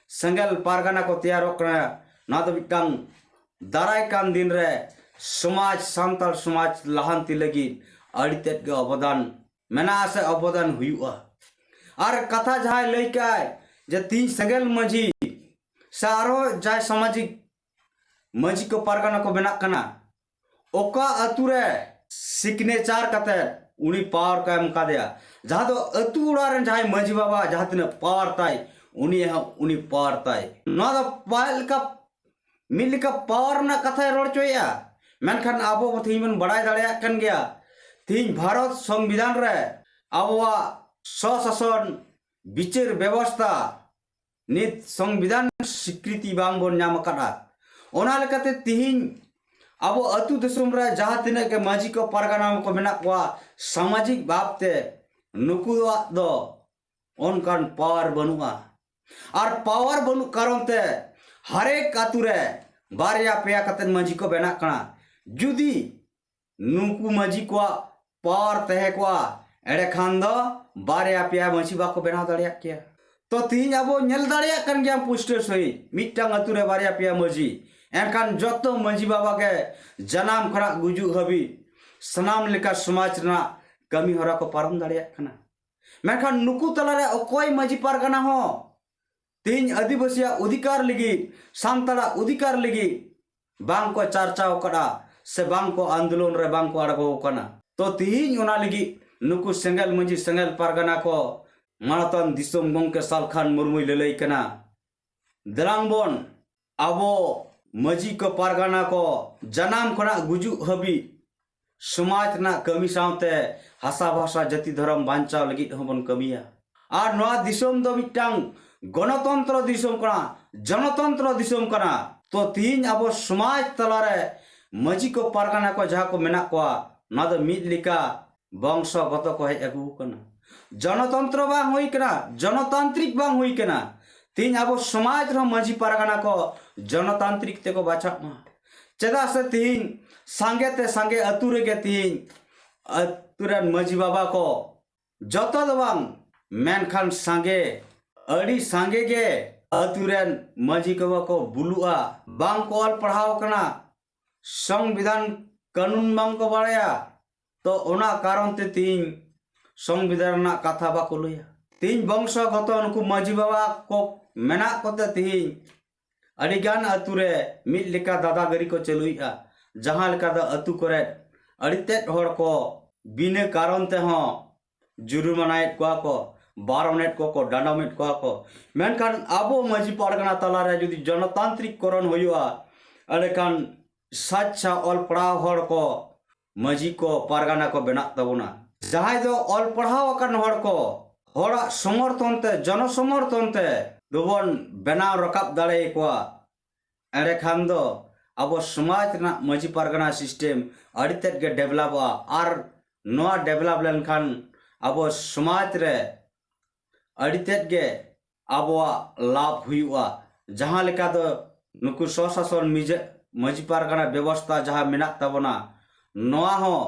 ᱥᱮᱸᱜᱮᱞ ᱯᱟᱨᱜᱟᱱᱟ ᱠᱚ ᱛᱮᱭᱟᱨᱚᱜ ᱠᱟᱱᱟ, ᱱᱚᱣᱟ ᱫᱚ ᱢᱤᱫᱴᱟᱝ ᱫᱟᱨᱟᱭ ᱠᱟᱱ ᱫᱤᱱ ᱨᱮ ᱥᱚᱢᱟᱡᱽ, ᱥᱟᱱᱛᱟᱲ ᱥᱚᱢᱟᱡᱽ ᱞᱟᱦᱟᱱᱛᱤ ᱞᱟᱹᱜᱤᱫ ᱟᱹᱰᱤ ᱛᱮᱫ ᱜᱮ ᱚᱵᱚᱫᱟᱱ ᱢᱮᱱᱟᱜᱼᱟ ᱥᱮ ᱚᱵᱚᱫᱟᱱ ᱦᱩᱭᱩᱜᱼᱟ᱾ ᱟᱨ ᱠᱟᱛᱷᱟ ᱡᱟᱦᱟᱸᱭ ᱞᱟᱹᱭ ᱠᱟᱜᱼᱟᱭ ᱡᱮ ᱛᱤᱦᱤᱧ ᱥᱮᱸᱜᱮᱞ ᱢᱟᱹᱡᱷᱤ ᱥᱮ ᱟᱨᱦᱚᱸ ᱡᱟᱦᱟᱸᱭ ᱥᱟᱢᱟᱡᱤᱠ ᱢᱟᱹᱡᱷᱤ ᱠᱚ ᱯᱟᱨᱜᱟᱱᱟ ᱠᱚ ᱵᱮᱱᱟᱜ ᱠᱟᱱᱟ, ᱚᱠᱟ ᱟᱹᱛᱩ ᱨᱮ ᱥᱤᱜᱽᱱᱮᱪᱟᱨ ᱠᱟᱛᱮ ᱩᱱᱤ ᱯᱟᱣᱟᱨ ᱠᱚ ᱮᱢ ᱠᱟᱫᱮᱭᱟ? ᱡᱟᱦᱟᱸ ᱫᱚ ᱟᱹᱛᱩ ᱚᱲᱟᱜ ᱨᱮᱱ ᱡᱟᱦᱟᱸᱭ ᱢᱟᱹᱡᱷᱤ ᱵᱟᱵᱟ ᱡᱟᱦᱟᱸ ᱛᱤᱱᱟᱹᱜ ᱯᱟᱣᱟᱨ ᱛᱟᱭ, ᱩᱱᱤ ᱦᱚᱸ ᱩᱱᱤ ᱯᱟᱣᱟᱨ ᱛᱟᱭ᱾ ᱱᱚᱣᱟ ᱫᱚ ᱯᱟᱭ ᱞᱮᱠᱟ, ᱢᱤᱫ ᱞᱮᱠᱟ ᱯᱟᱣᱟᱨ ᱨᱮᱱᱟᱜ ᱠᱟᱛᱷᱟᱭ ᱨᱚᱲ ᱦᱚᱪᱚᱭᱮᱫᱼᱟ᱾ ᱢᱮᱱᱠᱷᱟᱱ ᱟᱵᱚ ᱛᱮᱦᱮᱧ ᱵᱚᱱ ᱵᱟᱲᱟᱭ ᱫᱟᱲᱮᱭᱟᱜ ᱠᱟᱱ ᱜᱮᱭᱟ, ᱛᱮᱦᱮᱧ ᱵᱷᱟᱨᱚᱛ ᱥᱚᱝᱵᱤᱫᱷᱟᱱ ᱨᱮ ᱟᱵᱚᱣᱟᱜ ᱥᱚᱥᱟᱥᱚᱱ, ᱵᱤᱪᱟᱹᱨ ᱵᱮᱵᱚᱥᱛᱷᱟ ᱱᱤᱛ ᱥᱚᱝᱵᱤᱫᱷᱟᱱ ᱥᱤᱠᱨᱤᱛᱤ ᱵᱟᱝ ᱵᱚᱱ ᱧᱟᱢ ᱟᱠᱟᱫᱼᱟ᱾ ᱚᱱᱟ ᱞᱮᱠᱟᱛᱮ ᱛᱤᱦᱤᱧ ᱟᱵᱚ ᱟᱹᱛᱩ ᱫᱤᱥᱚᱢ ᱨᱮ ᱡᱟᱦᱟᱸ ᱛᱤᱱᱟᱹᱜ ᱜᱮ ᱢᱟᱹᱡᱷᱤ ᱠᱚ ᱯᱟᱨᱜᱟᱱᱟ ᱠᱚ ᱢᱮᱱᱟᱜ ᱠᱚᱣᱟ, ᱥᱟᱢᱟᱡᱤᱠ ᱵᱷᱟᱵᱽ ᱛᱮ ᱱᱩᱠᱩᱣᱟᱜ ᱫᱚ ᱚᱱᱠᱟᱱ ᱯᱟᱣᱟᱨ ᱵᱟᱹᱱᱩᱜᱼᱟ᱾ ᱟᱨ ᱯᱟᱣᱟᱨ ᱵᱟᱹᱱᱩᱜ ᱠᱟᱨᱚᱱ ᱛᱮ ᱦᱟᱨᱮᱠ ᱟᱹᱛᱩ ᱨᱮ ᱵᱟᱨᱭᱟ ᱯᱮᱭᱟ ᱠᱟᱛᱮ ᱢᱟᱹᱡᱷᱤ ᱠᱚ ᱵᱮᱱᱟᱜ ᱠᱟᱱᱟ᱾ ᱡᱩᱫᱤ ᱱᱩᱠᱩ ᱢᱟᱹᱡᱷᱤ ᱠᱚᱣᱟᱜ ᱯᱟᱣᱟᱨ ᱛᱟᱦᱮᱸ ᱠᱚᱜᱼᱟ, ᱮᱸᱰᱮ ᱠᱷᱟᱱ ᱫᱚ ᱵᱟᱨᱭᱟ ᱯᱮᱭᱟ ᱢᱟᱹᱡᱷᱤ ᱵᱟᱠᱚ ᱵᱮᱱᱟᱣ ᱫᱟᱲᱮᱭᱟᱜ ᱠᱮᱭᱟ᱾ ᱛᱚ ᱛᱤᱦᱤᱧ ᱟᱵᱚ ᱧᱮᱞ ᱫᱟᱲᱮᱭᱟᱜ ᱠᱟᱱ ᱜᱮᱭᱟ ᱯᱩᱥᱴᱟᱹᱣ ᱥᱟᱺᱦᱤᱡ, ᱢᱤᱫᱴᱟᱝ ᱟᱹᱛᱩ ᱨᱮ ᱵᱟᱨᱭᱟ ᱯᱮᱭᱟ ᱢᱟᱹᱡᱷᱤ, ᱮᱱᱠᱷᱟᱱ ᱡᱚᱛᱚ ᱢᱟᱹᱡᱷᱤ ᱵᱟᱵᱟ ᱜᱮ ᱡᱟᱱᱟᱢ ᱠᱷᱚᱱᱟᱜ ᱜᱩᱡᱩᱜ ᱦᱟᱹᱵᱤᱡ ᱥᱟᱱᱟᱢ ᱞᱮᱠᱟ ᱥᱚᱢᱟᱡᱽ ᱨᱮᱱᱟᱜ ᱠᱟᱹᱢᱤ ᱦᱚᱨᱟ ᱠᱚ ᱯᱟᱨᱚᱢ ᱫᱟᱲᱮᱭᱟᱜ ᱠᱟᱱᱟ᱾ ᱢᱮᱱᱠᱷᱟᱱ ᱱᱩᱠᱩ ᱛᱟᱞᱟᱨᱮ ᱚᱠᱚᱭ ᱢᱟᱹᱡᱷᱤ ᱯᱟᱨᱜᱟᱱᱟ ᱦᱚᱸ ᱛᱮᱦᱮᱧ ᱟᱹᱫᱤᱵᱟᱹᱥᱤᱭᱟᱜ ᱚᱫᱷᱤᱠᱟᱨ ᱞᱟᱹᱜᱤᱫ, ᱥᱟᱱᱛᱟᱲᱟᱜ ᱚᱫᱷᱤᱠᱟᱨ ᱞᱟᱹᱜᱤᱫ ᱵᱟᱝ ᱠᱚ ᱪᱟᱨᱪᱟᱣ ᱟᱠᱟᱫᱼᱟ ᱥᱮ ᱵᱟᱝ ᱠᱚ ᱟᱱᱫᱳᱞᱚᱱ ᱨᱮ ᱵᱟᱝ ᱠᱚ ᱟᱬᱜᱚ ᱟᱠᱟᱱᱟ᱾ ᱛᱚ ᱛᱮᱦᱮᱧ ᱚᱱᱟ ᱞᱟᱹᱜᱤᱫ ᱱᱩᱠᱩ ᱥᱮᱸᱜᱮᱞ ᱢᱟᱹᱡᱷᱤ, ᱥᱮᱸᱜᱮᱞ ᱯᱟᱨᱜᱟᱱᱟ ᱠᱚ ᱢᱟᱱᱚᱛᱟᱱ ᱫᱤᱥᱚᱢ ᱜᱚᱢᱠᱮ ᱥᱟᱞᱠᱷᱟᱱ ᱢᱩᱨᱢᱩᱭ ᱞᱟᱹᱞᱟᱹᱭ ᱠᱟᱱᱟ, ᱫᱮᱞᱟᱝ ᱵᱚᱱ ᱟᱵᱚ ᱢᱟᱹᱡᱷᱤ ᱠᱚ, ᱯᱟᱨᱜᱟᱱᱟ ᱠᱚ ᱡᱟᱱᱟᱢ ᱠᱷᱚᱱᱟᱜ ᱜᱩᱡᱩᱜ ᱦᱟᱹᱵᱤᱡ ᱥᱚᱢᱟᱡᱽ ᱨᱮᱱᱟᱜ ᱠᱟᱹᱢᱤ ᱥᱟᱶᱛᱮ ᱦᱟᱥᱟ ᱵᱷᱟᱥᱟ ᱡᱟᱹᱛᱤ ᱫᱷᱚᱨᱚᱢ ᱵᱟᱧᱪᱟᱣ ᱞᱟᱹᱜᱤᱫ ᱦᱚᱸᱵᱚᱱ ᱠᱟᱹᱢᱤᱭᱟ᱾ ᱟᱨ ᱱᱚᱣᱟ ᱫᱤᱥᱚᱢ ᱫᱚ ᱢᱤᱫᱴᱟᱝ ᱜᱚᱱᱚᱛᱚᱱᱛᱨᱚ ᱫᱤᱥᱚᱢ ᱠᱟᱱᱟ, ᱡᱚᱱᱚᱛᱚᱱᱛᱨᱚ ᱫᱤᱥᱚᱢ ᱠᱟᱱᱟ᱾ ᱛᱚ ᱛᱤᱦᱤᱧ ᱟᱵᱚ ᱥᱚᱢᱟᱡᱽ ᱛᱟᱞᱟᱨᱮ ᱢᱟᱹᱡᱷᱤ ᱠᱚ, ᱯᱟᱨᱜᱟᱱᱟ ᱠᱚ ᱡᱟᱦᱟᱸ ᱠᱚ ᱢᱮᱱᱟᱜ ᱠᱚᱣᱟ, ᱱᱚᱣᱟ ᱫᱚ ᱢᱤᱫ ᱞᱮᱠᱟ ᱵᱚᱝᱥᱚᱜᱚᱛᱚ ᱠᱚ ᱦᱮᱡ ᱟᱹᱜᱩ ᱟᱠᱟᱱᱟ᱾ ᱡᱚᱱᱚᱛᱚᱱᱛᱨᱚ ᱵᱟᱝ ᱦᱩᱭ ᱠᱟᱱᱟ, ᱡᱚᱱᱚᱛᱟᱱᱛᱨᱤᱠ ᱵᱟᱝ ᱦᱩᱭ ᱠᱟᱱᱟ᱾ ᱛᱤᱦᱤᱧ ᱟᱵᱚ ᱥᱚᱢᱟᱡᱽ ᱨᱮᱦᱚᱸ ᱢᱟᱹᱡᱷᱤ ᱯᱟᱨᱜᱟᱱᱟ ᱠᱚ ᱡᱚᱱᱚᱛᱟᱱᱛᱨᱤᱠ ᱛᱮᱠᱚ ᱵᱟᱪᱷᱟᱜ ᱢᱟ᱾ ᱪᱮᱫᱟᱜ ᱥᱮ ᱛᱤᱦᱤᱧ ᱥᱟᱸᱜᱮ ᱛᱮ ᱥᱟᱸᱜᱮ ᱟᱹᱛᱩ ᱨᱮᱜᱮ ᱛᱤᱦᱤᱧ ᱟᱹᱛᱩ ᱨᱮᱱ ᱢᱟᱹᱡᱷᱤ ᱵᱟᱵᱟ ᱠᱚ ᱡᱚᱛᱚ ᱫᱚ ᱵᱟᱝ, ᱢᱮᱱᱠᱷᱟᱱ ᱥᱟᱸᱜᱮ, ᱟᱹᱰᱤ ᱥᱟᱸᱜᱮ ᱜᱮ ᱟᱹᱛᱩ ᱨᱮᱱ ᱢᱟᱹᱡᱷᱤ ᱠᱚ ᱵᱟᱠᱚ ᱵᱩᱞᱩᱜᱼᱟ, ᱵᱟᱝ ᱠᱚ ᱚᱞ ᱯᱟᱲᱦᱟᱣ ᱠᱟᱱᱟ, ᱥᱚᱝᱵᱤᱫᱷᱟᱱ ᱠᱟᱹᱱᱩᱱ ᱵᱟᱝ ᱠᱚ ᱵᱟᱲᱟᱭᱟ᱾ ᱛᱚ ᱚᱱᱟ ᱠᱟᱨᱚᱱ ᱛᱮ ᱛᱤᱦᱤᱧ ᱥᱚᱝᱵᱤᱫᱷᱟᱱ ᱨᱮᱱᱟᱜ ᱠᱟᱛᱷᱟ ᱵᱟᱠᱚ ᱞᱟᱹᱭᱟ᱾ ᱛᱤᱦᱤᱧ ᱵᱚᱝᱥᱚ ᱜᱚᱛᱚ ᱱᱩᱠᱩ ᱢᱟᱹᱡᱷᱤ ᱵᱟᱵᱟ ᱠᱚ ᱢᱮᱱᱟᱜ ᱠᱚᱛᱮ ᱛᱤᱦᱤᱧ ᱟᱹᱰᱤ ᱜᱟᱱ ᱟᱹᱛᱩ ᱨᱮ ᱢᱤᱫ ᱞᱮᱠᱟ ᱫᱟᱫᱟᱜᱤᱨᱤ ᱠᱚ ᱪᱟᱹᱞᱩᱭᱮᱫᱼᱟ, ᱡᱟᱦᱟᱸ ᱞᱮᱠᱟ ᱫᱚ ᱟᱹᱛᱩ ᱠᱚᱨᱮ ᱟᱹᱰᱤ ᱛᱮᱫ ᱦᱚᱲ ᱠᱚ ᱵᱤᱱᱟᱹ ᱠᱟᱨᱚᱱ ᱛᱮᱦᱚᱸ ᱡᱩᱨᱩᱢᱟᱱᱟᱭᱮᱫ ᱠᱚᱣᱟ ᱠᱚ, ᱵᱟᱨᱚᱱᱮᱫ ᱠᱚᱣᱟ ᱠᱚ, ᱰᱟᱸᱰᱚᱢᱮᱫ ᱠᱚᱣᱟ ᱠᱚ᱾ ᱢᱮᱱᱠᱷᱟᱱ ᱟᱵᱚ ᱢᱟᱹᱡᱷᱤ ᱯᱟᱨᱜᱟᱱᱟ ᱛᱟᱞᱟᱨᱮ ᱡᱩᱫᱤ ᱡᱚᱱᱚᱛᱟᱱᱛᱨᱤᱠ ᱠᱚᱨᱚᱱ ᱦᱩᱭᱩᱜᱼᱟ, ᱮᱸᱰᱮᱠᱷᱟᱱ ᱥᱟᱪᱪᱷᱟ ᱚᱞ ᱯᱟᱲᱦᱟᱣ ᱦᱚᱲ ᱠᱚ ᱢᱟᱹᱡᱷᱤ ᱠᱚ, ᱯᱟᱨᱜᱟᱱᱟ ᱠᱚ ᱵᱮᱱᱟᱜ ᱛᱟᱵᱚᱱᱟ᱾ ᱡᱟᱦᱟᱸᱭ ᱫᱚ ᱚᱞ ᱯᱟᱲᱦᱟᱣ ᱟᱠᱟᱱ ᱦᱚᱲ ᱠᱚ ᱦᱚᱲᱟᱜ ᱥᱚᱢᱚᱨᱛᱷᱚᱱ ᱛᱮ, ᱡᱚᱱᱚ ᱥᱚᱢᱚᱨᱛᱷᱚᱱ ᱛᱮ ᱫᱚᱵᱚᱱ ᱵᱮᱱᱟᱣ ᱨᱟᱠᱟᱵ ᱫᱟᱲᱮᱭᱟᱠᱚᱣᱟ᱾ ᱮᱸᱰᱮᱠᱷᱟᱱ ᱫᱚ ᱟᱵᱚ ᱥᱚᱢᱟᱡᱽ ᱨᱮᱱᱟᱜ ᱢᱟᱹᱡᱷᱤ ᱯᱟᱨᱜᱟᱱᱟ ᱥᱤᱥᱴᱮᱢ ᱟᱹᱰᱤ ᱛᱮᱫ ᱜᱮ ᱰᱮᱵᱷᱞᱚᱯᱚᱜᱼᱟ᱾ ᱟᱨ ᱱᱚᱣᱟ ᱰᱮᱵᱷᱞᱚᱯ ᱞᱮᱱᱠᱷᱟᱱ ᱟᱵᱚ ᱥᱚᱢᱟᱡᱽ ᱨᱮ ᱟᱹᱰᱤ ᱛᱮᱫ ᱜᱮ ᱟᱵᱚᱣᱟᱜ ᱞᱟᱵᱷ ᱦᱩᱭᱩᱜᱼᱟ᱾ ᱡᱟᱦᱟᱸ ᱞᱮᱠᱟ ᱫᱚ ᱱᱩᱠᱩ ᱥᱚᱥᱟᱥᱚᱱ ᱢᱤᱡᱟᱹ-, ᱢᱟᱹᱡᱷᱤ ᱯᱟᱨᱜᱟᱱᱟ ᱵᱮᱵᱚᱥᱛᱷᱟ ᱡᱟᱦᱟᱸ ᱢᱮᱱᱟᱜ ᱛᱟᱵᱚᱱᱟ, ᱱᱚᱣᱟ ᱦᱚᱸ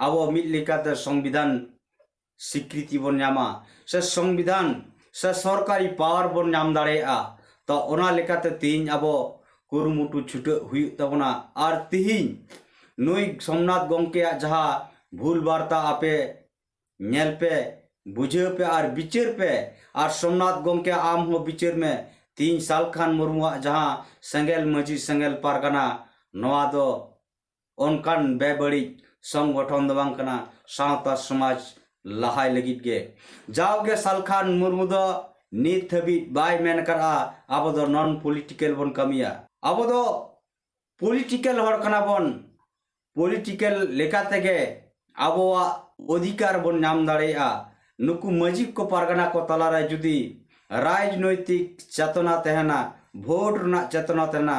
ᱟᱵᱚ ᱢᱤᱫ ᱞᱮᱠᱟᱛᱮ ᱥᱚᱝᱵᱤᱫᱷᱟᱱ ᱥᱤᱠᱨᱤᱛᱤ ᱵᱚᱱ ᱧᱟᱢᱟ, ᱥᱮ ᱥᱚᱝᱵᱤᱫᱷᱟᱱ ᱥᱮ ᱥᱚᱨᱠᱟᱨᱤ ᱯᱟᱣᱟᱨ ᱵᱚᱱ ᱧᱟᱢ ᱫᱟᱲᱮᱭᱟᱜᱼᱟ᱾ ᱛᱚ ᱚᱱᱟ ᱞᱮᱠᱟᱛᱮ ᱛᱮᱦᱮᱧ ᱟᱵᱚ ᱠᱩᱨᱩᱢᱩᱴᱩ ᱪᱷᱩᱴᱟᱹᱜ ᱦᱩᱭᱩᱜ ᱛᱟᱵᱚᱱᱟ᱾ ᱟᱨ ᱛᱮᱦᱮᱧ ᱱᱩᱭ ᱥᱳᱢᱱᱟᱛᱷ ᱜᱚᱢᱠᱮᱭᱟᱜ ᱡᱟᱦᱟᱸ ᱵᱷᱩᱞ ᱵᱟᱨᱛᱟ ᱟᱯᱮ ᱧᱮᱞ ᱯᱮ, ᱵᱩᱡᱷᱟᱹᱣ ᱯᱮ ᱟᱨ ᱵᱤᱪᱟᱹᱨ ᱯᱮ᱾ ᱟᱨ ᱥᱳᱢᱱᱟᱛᱷ ᱜᱚᱢᱠᱮ, ᱟᱢ ᱦᱚᱸ ᱵᱤᱪᱟᱹᱨ ᱢᱮ, ᱛᱮᱦᱮᱧ ᱥᱟᱞᱠᱷᱟᱱ ᱢᱩᱨᱢᱩᱣᱟᱜ ᱡᱟᱦᱟᱸ ᱥᱮᱸᱜᱮᱞ ᱢᱟᱹᱡᱷᱤ ᱥᱮᱸᱜᱮᱞ ᱯᱟᱨᱜᱟᱱᱟ, ᱱᱚᱣᱟ ᱫᱚ ᱚᱱᱠᱟᱱ ᱵᱮᱵᱟᱹᱲᱤᱡ ᱥᱚᱝᱜᱚᱴᱷᱚᱱ ᱫᱚ ᱵᱟᱝ ᱠᱟᱱᱟ, ᱥᱟᱶᱛᱟ ᱥᱚᱢᱟᱡᱽ ᱞᱟᱦᱟᱭ ᱞᱟᱹᱜᱤᱫ ᱜᱮ᱾ ᱡᱟᱣᱜᱮ ᱥᱟᱞᱠᱷᱟᱱ ᱢᱩᱨᱢᱩ ᱫᱚ ᱱᱤᱛ ᱦᱟᱹᱵᱤᱡ ᱵᱟᱭ ᱢᱮᱱ ᱟᱠᱟᱫᱼᱟ ᱟᱵᱚ ᱫᱚ ᱱᱚᱱ ᱯᱚᱞᱤᱴᱤᱠᱮᱞ ᱵᱚᱱ ᱠᱟᱹᱢᱤᱭᱟ᱾ ᱟᱵᱚ ᱫᱚ ᱯᱚᱞᱤᱴᱤᱠᱮᱞ ᱦᱚᱲ ᱠᱟᱱᱟ ᱵᱚᱱ, ᱯᱚᱞᱤᱴᱤᱠᱮᱞ ᱞᱮᱠᱟ ᱛᱮᱜᱮ ᱟᱵᱚᱣᱟᱜ ᱚᱫᱷᱤᱠᱟᱨ ᱵᱚᱱ ᱧᱟᱢ ᱫᱟᱲᱮᱭᱟᱜᱼᱟ᱾ ᱱᱩᱠᱩ ᱢᱟᱹᱡᱷᱤ ᱠᱚ ᱯᱟᱨᱜᱟᱱᱟ ᱠᱚ ᱛᱟᱞᱟᱨᱮ ᱡᱩᱫᱤ ᱨᱟᱡᱽᱱᱳᱭᱛᱤᱠ ᱪᱮᱛᱚᱱᱟ ᱛᱟᱦᱮᱱᱟ, ᱵᱷᱳᱴ ᱨᱮᱱᱟᱜ ᱪᱮᱛᱚᱱᱟ ᱛᱟᱦᱮᱱᱟ,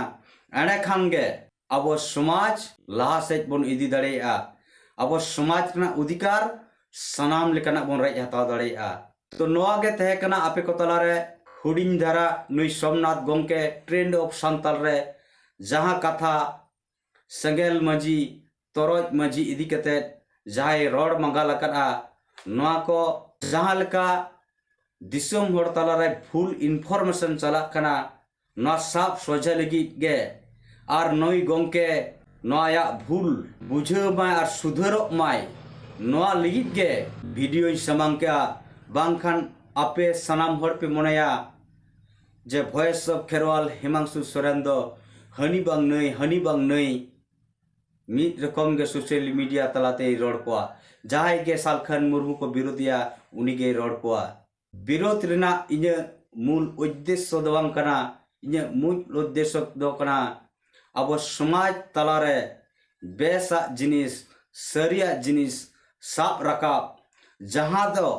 ᱮᱸᱰᱮᱠᱷᱟᱱ ᱜᱮ ᱟᱵᱚ ᱥᱚᱢᱟᱡᱽ ᱞᱟᱦᱟ ᱥᱮᱫ ᱵᱚᱱ ᱤᱫᱤ ᱫᱟᱲᱮᱭᱟᱜᱼᱟ᱾ ᱟᱵᱚ ᱥᱚᱢᱟᱡᱽ ᱨᱮᱱᱟᱜ ᱚᱫᱷᱤᱠᱟᱨ ᱥᱟᱱᱟᱢ ᱞᱮᱠᱟᱱᱟᱜ ᱵᱚᱱ ᱨᱮᱡ ᱦᱟᱛᱟᱣ ᱫᱟᱲᱮᱭᱟᱜᱼᱟ᱾ ᱛᱚ ᱱᱚᱣᱟ ᱜᱮ ᱛᱟᱦᱮᱸ ᱠᱟᱱᱟ ᱟᱯᱮ ᱠᱚ ᱛᱟᱞᱟᱨᱮ ᱦᱩᱰᱤᱧ ᱫᱷᱟᱨᱟ ᱱᱩᱭ ᱥᱳᱢᱱᱟᱛᱷ ᱜᱚᱢᱠᱮ ᱴᱨᱮᱱᱰ ᱚᱯᱷ ᱥᱟᱱᱛᱟᱲ ᱨᱮ ᱡᱟᱦᱟᱸ ᱠᱟᱛᱷᱟ ᱥᱮᱸᱜᱮᱞ ᱢᱟᱹᱡᱷᱤ, ᱛᱚᱨᱚᱡ ᱢᱟᱹᱡᱷᱤ ᱤᱫᱤ ᱠᱟᱛᱮ ᱡᱟᱦᱟᱸᱭ ᱨᱚᱲ ᱢᱟᱸᱜᱟᱞ ᱟᱠᱟᱫᱼᱟ, ᱱᱚᱣᱟ ᱠᱚ ᱡᱟᱦᱟᱸ ᱞᱮᱠᱟ ᱫᱤᱥᱚᱢ ᱦᱚᱲ ᱛᱟᱞᱟᱨᱮ ᱵᱷᱩᱞ ᱤᱱᱯᱷᱚᱨᱢᱮᱥᱚᱱ ᱪᱟᱞᱟᱜ ᱠᱟᱱᱟ, ᱱᱚᱣᱟ ᱥᱟᱵ ᱥᱚᱡᱷᱮ ᱞᱟᱹᱜᱤᱫ ᱜᱮ ᱟᱨ ᱱᱩᱭ ᱜᱚᱢᱠᱮ ᱱᱚᱣᱟ ᱟᱭᱟᱜ ᱵᱷᱩᱞ ᱵᱩᱡᱷᱟᱹᱣ ᱢᱟᱭ ᱟᱨ ᱥᱩᱫᱷᱟᱹᱨᱚᱜ ᱢᱟᱭ, ᱱᱚᱣᱟ ᱞᱟᱹᱜᱤᱫ ᱜᱮ ᱵᱷᱤᱰᱤᱭᱳᱧ ᱥᱟᱢᱟᱝ ᱠᱮᱜᱼᱟ᱾ ᱵᱟᱝᱠᱷᱟᱱ ᱟᱯᱮ ᱥᱟᱱᱟᱢ ᱦᱚᱲ ᱯᱮ ᱢᱚᱱᱮᱭᱟ ᱡᱮ ᱵᱷᱚᱭᱮᱥ ᱚᱯᱷ ᱠᱷᱮᱨᱣᱟᱞ ᱦᱤᱢᱟᱝᱥᱩ ᱥᱚᱨᱮᱱ ᱫᱚ ᱦᱟᱹᱱᱤ ᱵᱟᱝ ᱱᱟᱹᱭ, ᱦᱟᱹᱱᱤ ᱵᱟᱝ ᱱᱟᱹᱭ ᱢᱤᱫ ᱨᱚᱠᱚᱢ ᱜᱮ ᱥᱳᱥᱟᱞ ᱢᱤᱰᱤᱭᱟ ᱛᱟᱞᱟᱛᱮᱭ ᱨᱚᱲ ᱠᱚᱣᱟ᱾ ᱡᱟᱦᱟᱸᱭ ᱜᱮ ᱥᱟᱞᱠᱷᱟᱱ ᱢᱩᱨᱢᱩ ᱠᱚ ᱵᱤᱨᱳᱫᱷᱤᱭᱟ, ᱩᱱᱤᱜᱮᱭ ᱨᱚᱲ ᱠᱚᱣᱟ᱾ ᱵᱤᱨᱳᱫᱷ ᱨᱮᱱᱟᱜ ᱤᱧᱟᱹᱜ ᱢᱩᱞ ᱩᱫᱽᱫᱮᱥᱥᱚ ᱫᱚ ᱵᱟᱝ ᱠᱟᱱᱟ᱾ ᱤᱧᱟᱹᱜ ᱢᱩᱞ ᱩᱫᱽᱫᱮᱥᱥᱚ ᱫᱚ ᱠᱟᱱᱟ ᱟᱵᱚ ᱥᱚᱢᱟᱡᱽ ᱛᱟᱞᱟᱨᱮ ᱵᱮᱥᱟᱜ ᱡᱤᱱᱤᱥ, ᱥᱟᱹᱨᱤᱭᱟᱜ ᱡᱤᱱᱤᱥ ᱥᱟᱵ ᱨᱟᱠᱟᱵ, ᱡᱟᱦᱟᱸ ᱫᱚ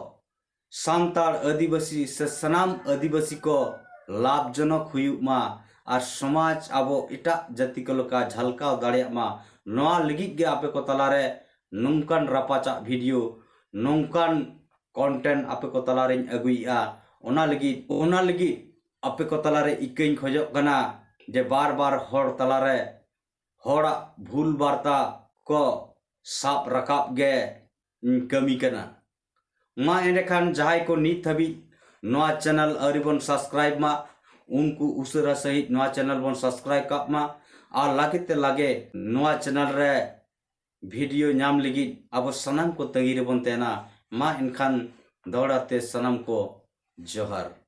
ᱥᱟᱱᱛᱟᱲ, ᱟᱹᱫᱤᱵᱟᱹᱥᱤ ᱥᱮ ᱥᱟᱱᱟᱢ ᱟᱹᱫᱤᱵᱟᱹᱥᱤ ᱠᱚ ᱞᱟᱵᱷ ᱡᱚᱱᱚᱠ ᱦᱩᱭᱩᱜ ᱢᱟ ᱟᱨ ᱥᱚᱢᱟᱡᱽ ᱟᱵᱚ ᱮᱴᱟᱜ ᱡᱟᱹᱛᱤ ᱠᱚ ᱞᱮᱠᱟ ᱡᱷᱟᱞᱠᱟᱣ ᱫᱟᱲᱮᱭᱟᱜ ᱢᱟ, ᱱᱚᱣᱟ ᱞᱟᱹᱜᱤᱫ ᱜᱮ ᱟᱯᱮ ᱠᱚ ᱛᱟᱞᱟᱨᱮ ᱱᱚᱝᱠᱟᱱ ᱨᱟᱯᱟᱪᱟᱜ ᱵᱷᱤᱰᱤᱭᱳ, ᱱᱚᱝᱠᱟᱱ ᱠᱚᱱᱴᱮᱱᱴ ᱟᱯᱮ ᱠᱚ ᱛᱟᱞᱟᱨᱮᱧ ᱟᱹᱜᱩᱭᱮᱫᱼᱟ᱾ ᱚᱱᱟ ᱞᱟᱹᱜᱤᱫ, ᱚᱱᱟ ᱞᱟᱹᱜᱤᱫ ᱟᱯᱮ ᱠᱚ ᱛᱟᱞᱟᱨᱮ ᱤᱠᱟᱹᱧ ᱠᱷᱚᱡᱚᱜ ᱠᱟᱱᱟ ᱡᱮ ᱵᱟᱨ ᱵᱟᱨ ᱦᱚᱲ ᱛᱟᱞᱟᱨᱮ ᱦᱚᱲᱟᱜ ᱵᱷᱩᱞ ᱵᱟᱨᱛᱟ ᱠᱚ ᱥᱟᱵ ᱨᱟᱠᱟᱵ ᱜᱮ ᱤᱧ ᱠᱟᱹᱢᱤ ᱠᱟᱱᱟ᱾ ᱢᱟ ᱮᱸᱰᱮᱠᱷᱟᱱ ᱡᱟᱦᱟᱸᱭ ᱠᱚ ᱱᱤᱛ ᱦᱟᱹᱵᱤᱡ ᱱᱚᱣᱟ channel ᱟᱹᱣᱨᱤ ᱵᱚᱱ subscribe ᱢᱟ, ᱩᱱᱠᱩ ᱩᱥᱟᱹᱨᱟ ᱥᱟᱺᱦᱤᱡ ᱱᱚᱣᱟ channel ᱵᱚᱱ subscribe ᱠᱟᱜ ᱢᱟ᱾ ᱟᱨ ᱞᱟᱜᱮ ᱛᱮ ᱞᱟᱜᱮ ᱱᱚᱣᱟ channel ᱨᱮ video ᱧᱟᱢ ᱞᱟᱹᱜᱤᱫ ᱟᱵᱚ ᱥᱟᱱᱟᱢ ᱠᱚ ᱛᱟᱺᱜᱤ ᱨᱮᱵᱚᱱ ᱛᱟᱦᱮᱱᱟ᱾ ᱢᱟ ᱮᱱᱠᱷᱟᱱ ᱫᱚᱦᱲᱟ ᱛᱮ ᱥᱟᱱᱟᱢ ᱠᱚ ᱡᱚᱦᱟᱨ᱾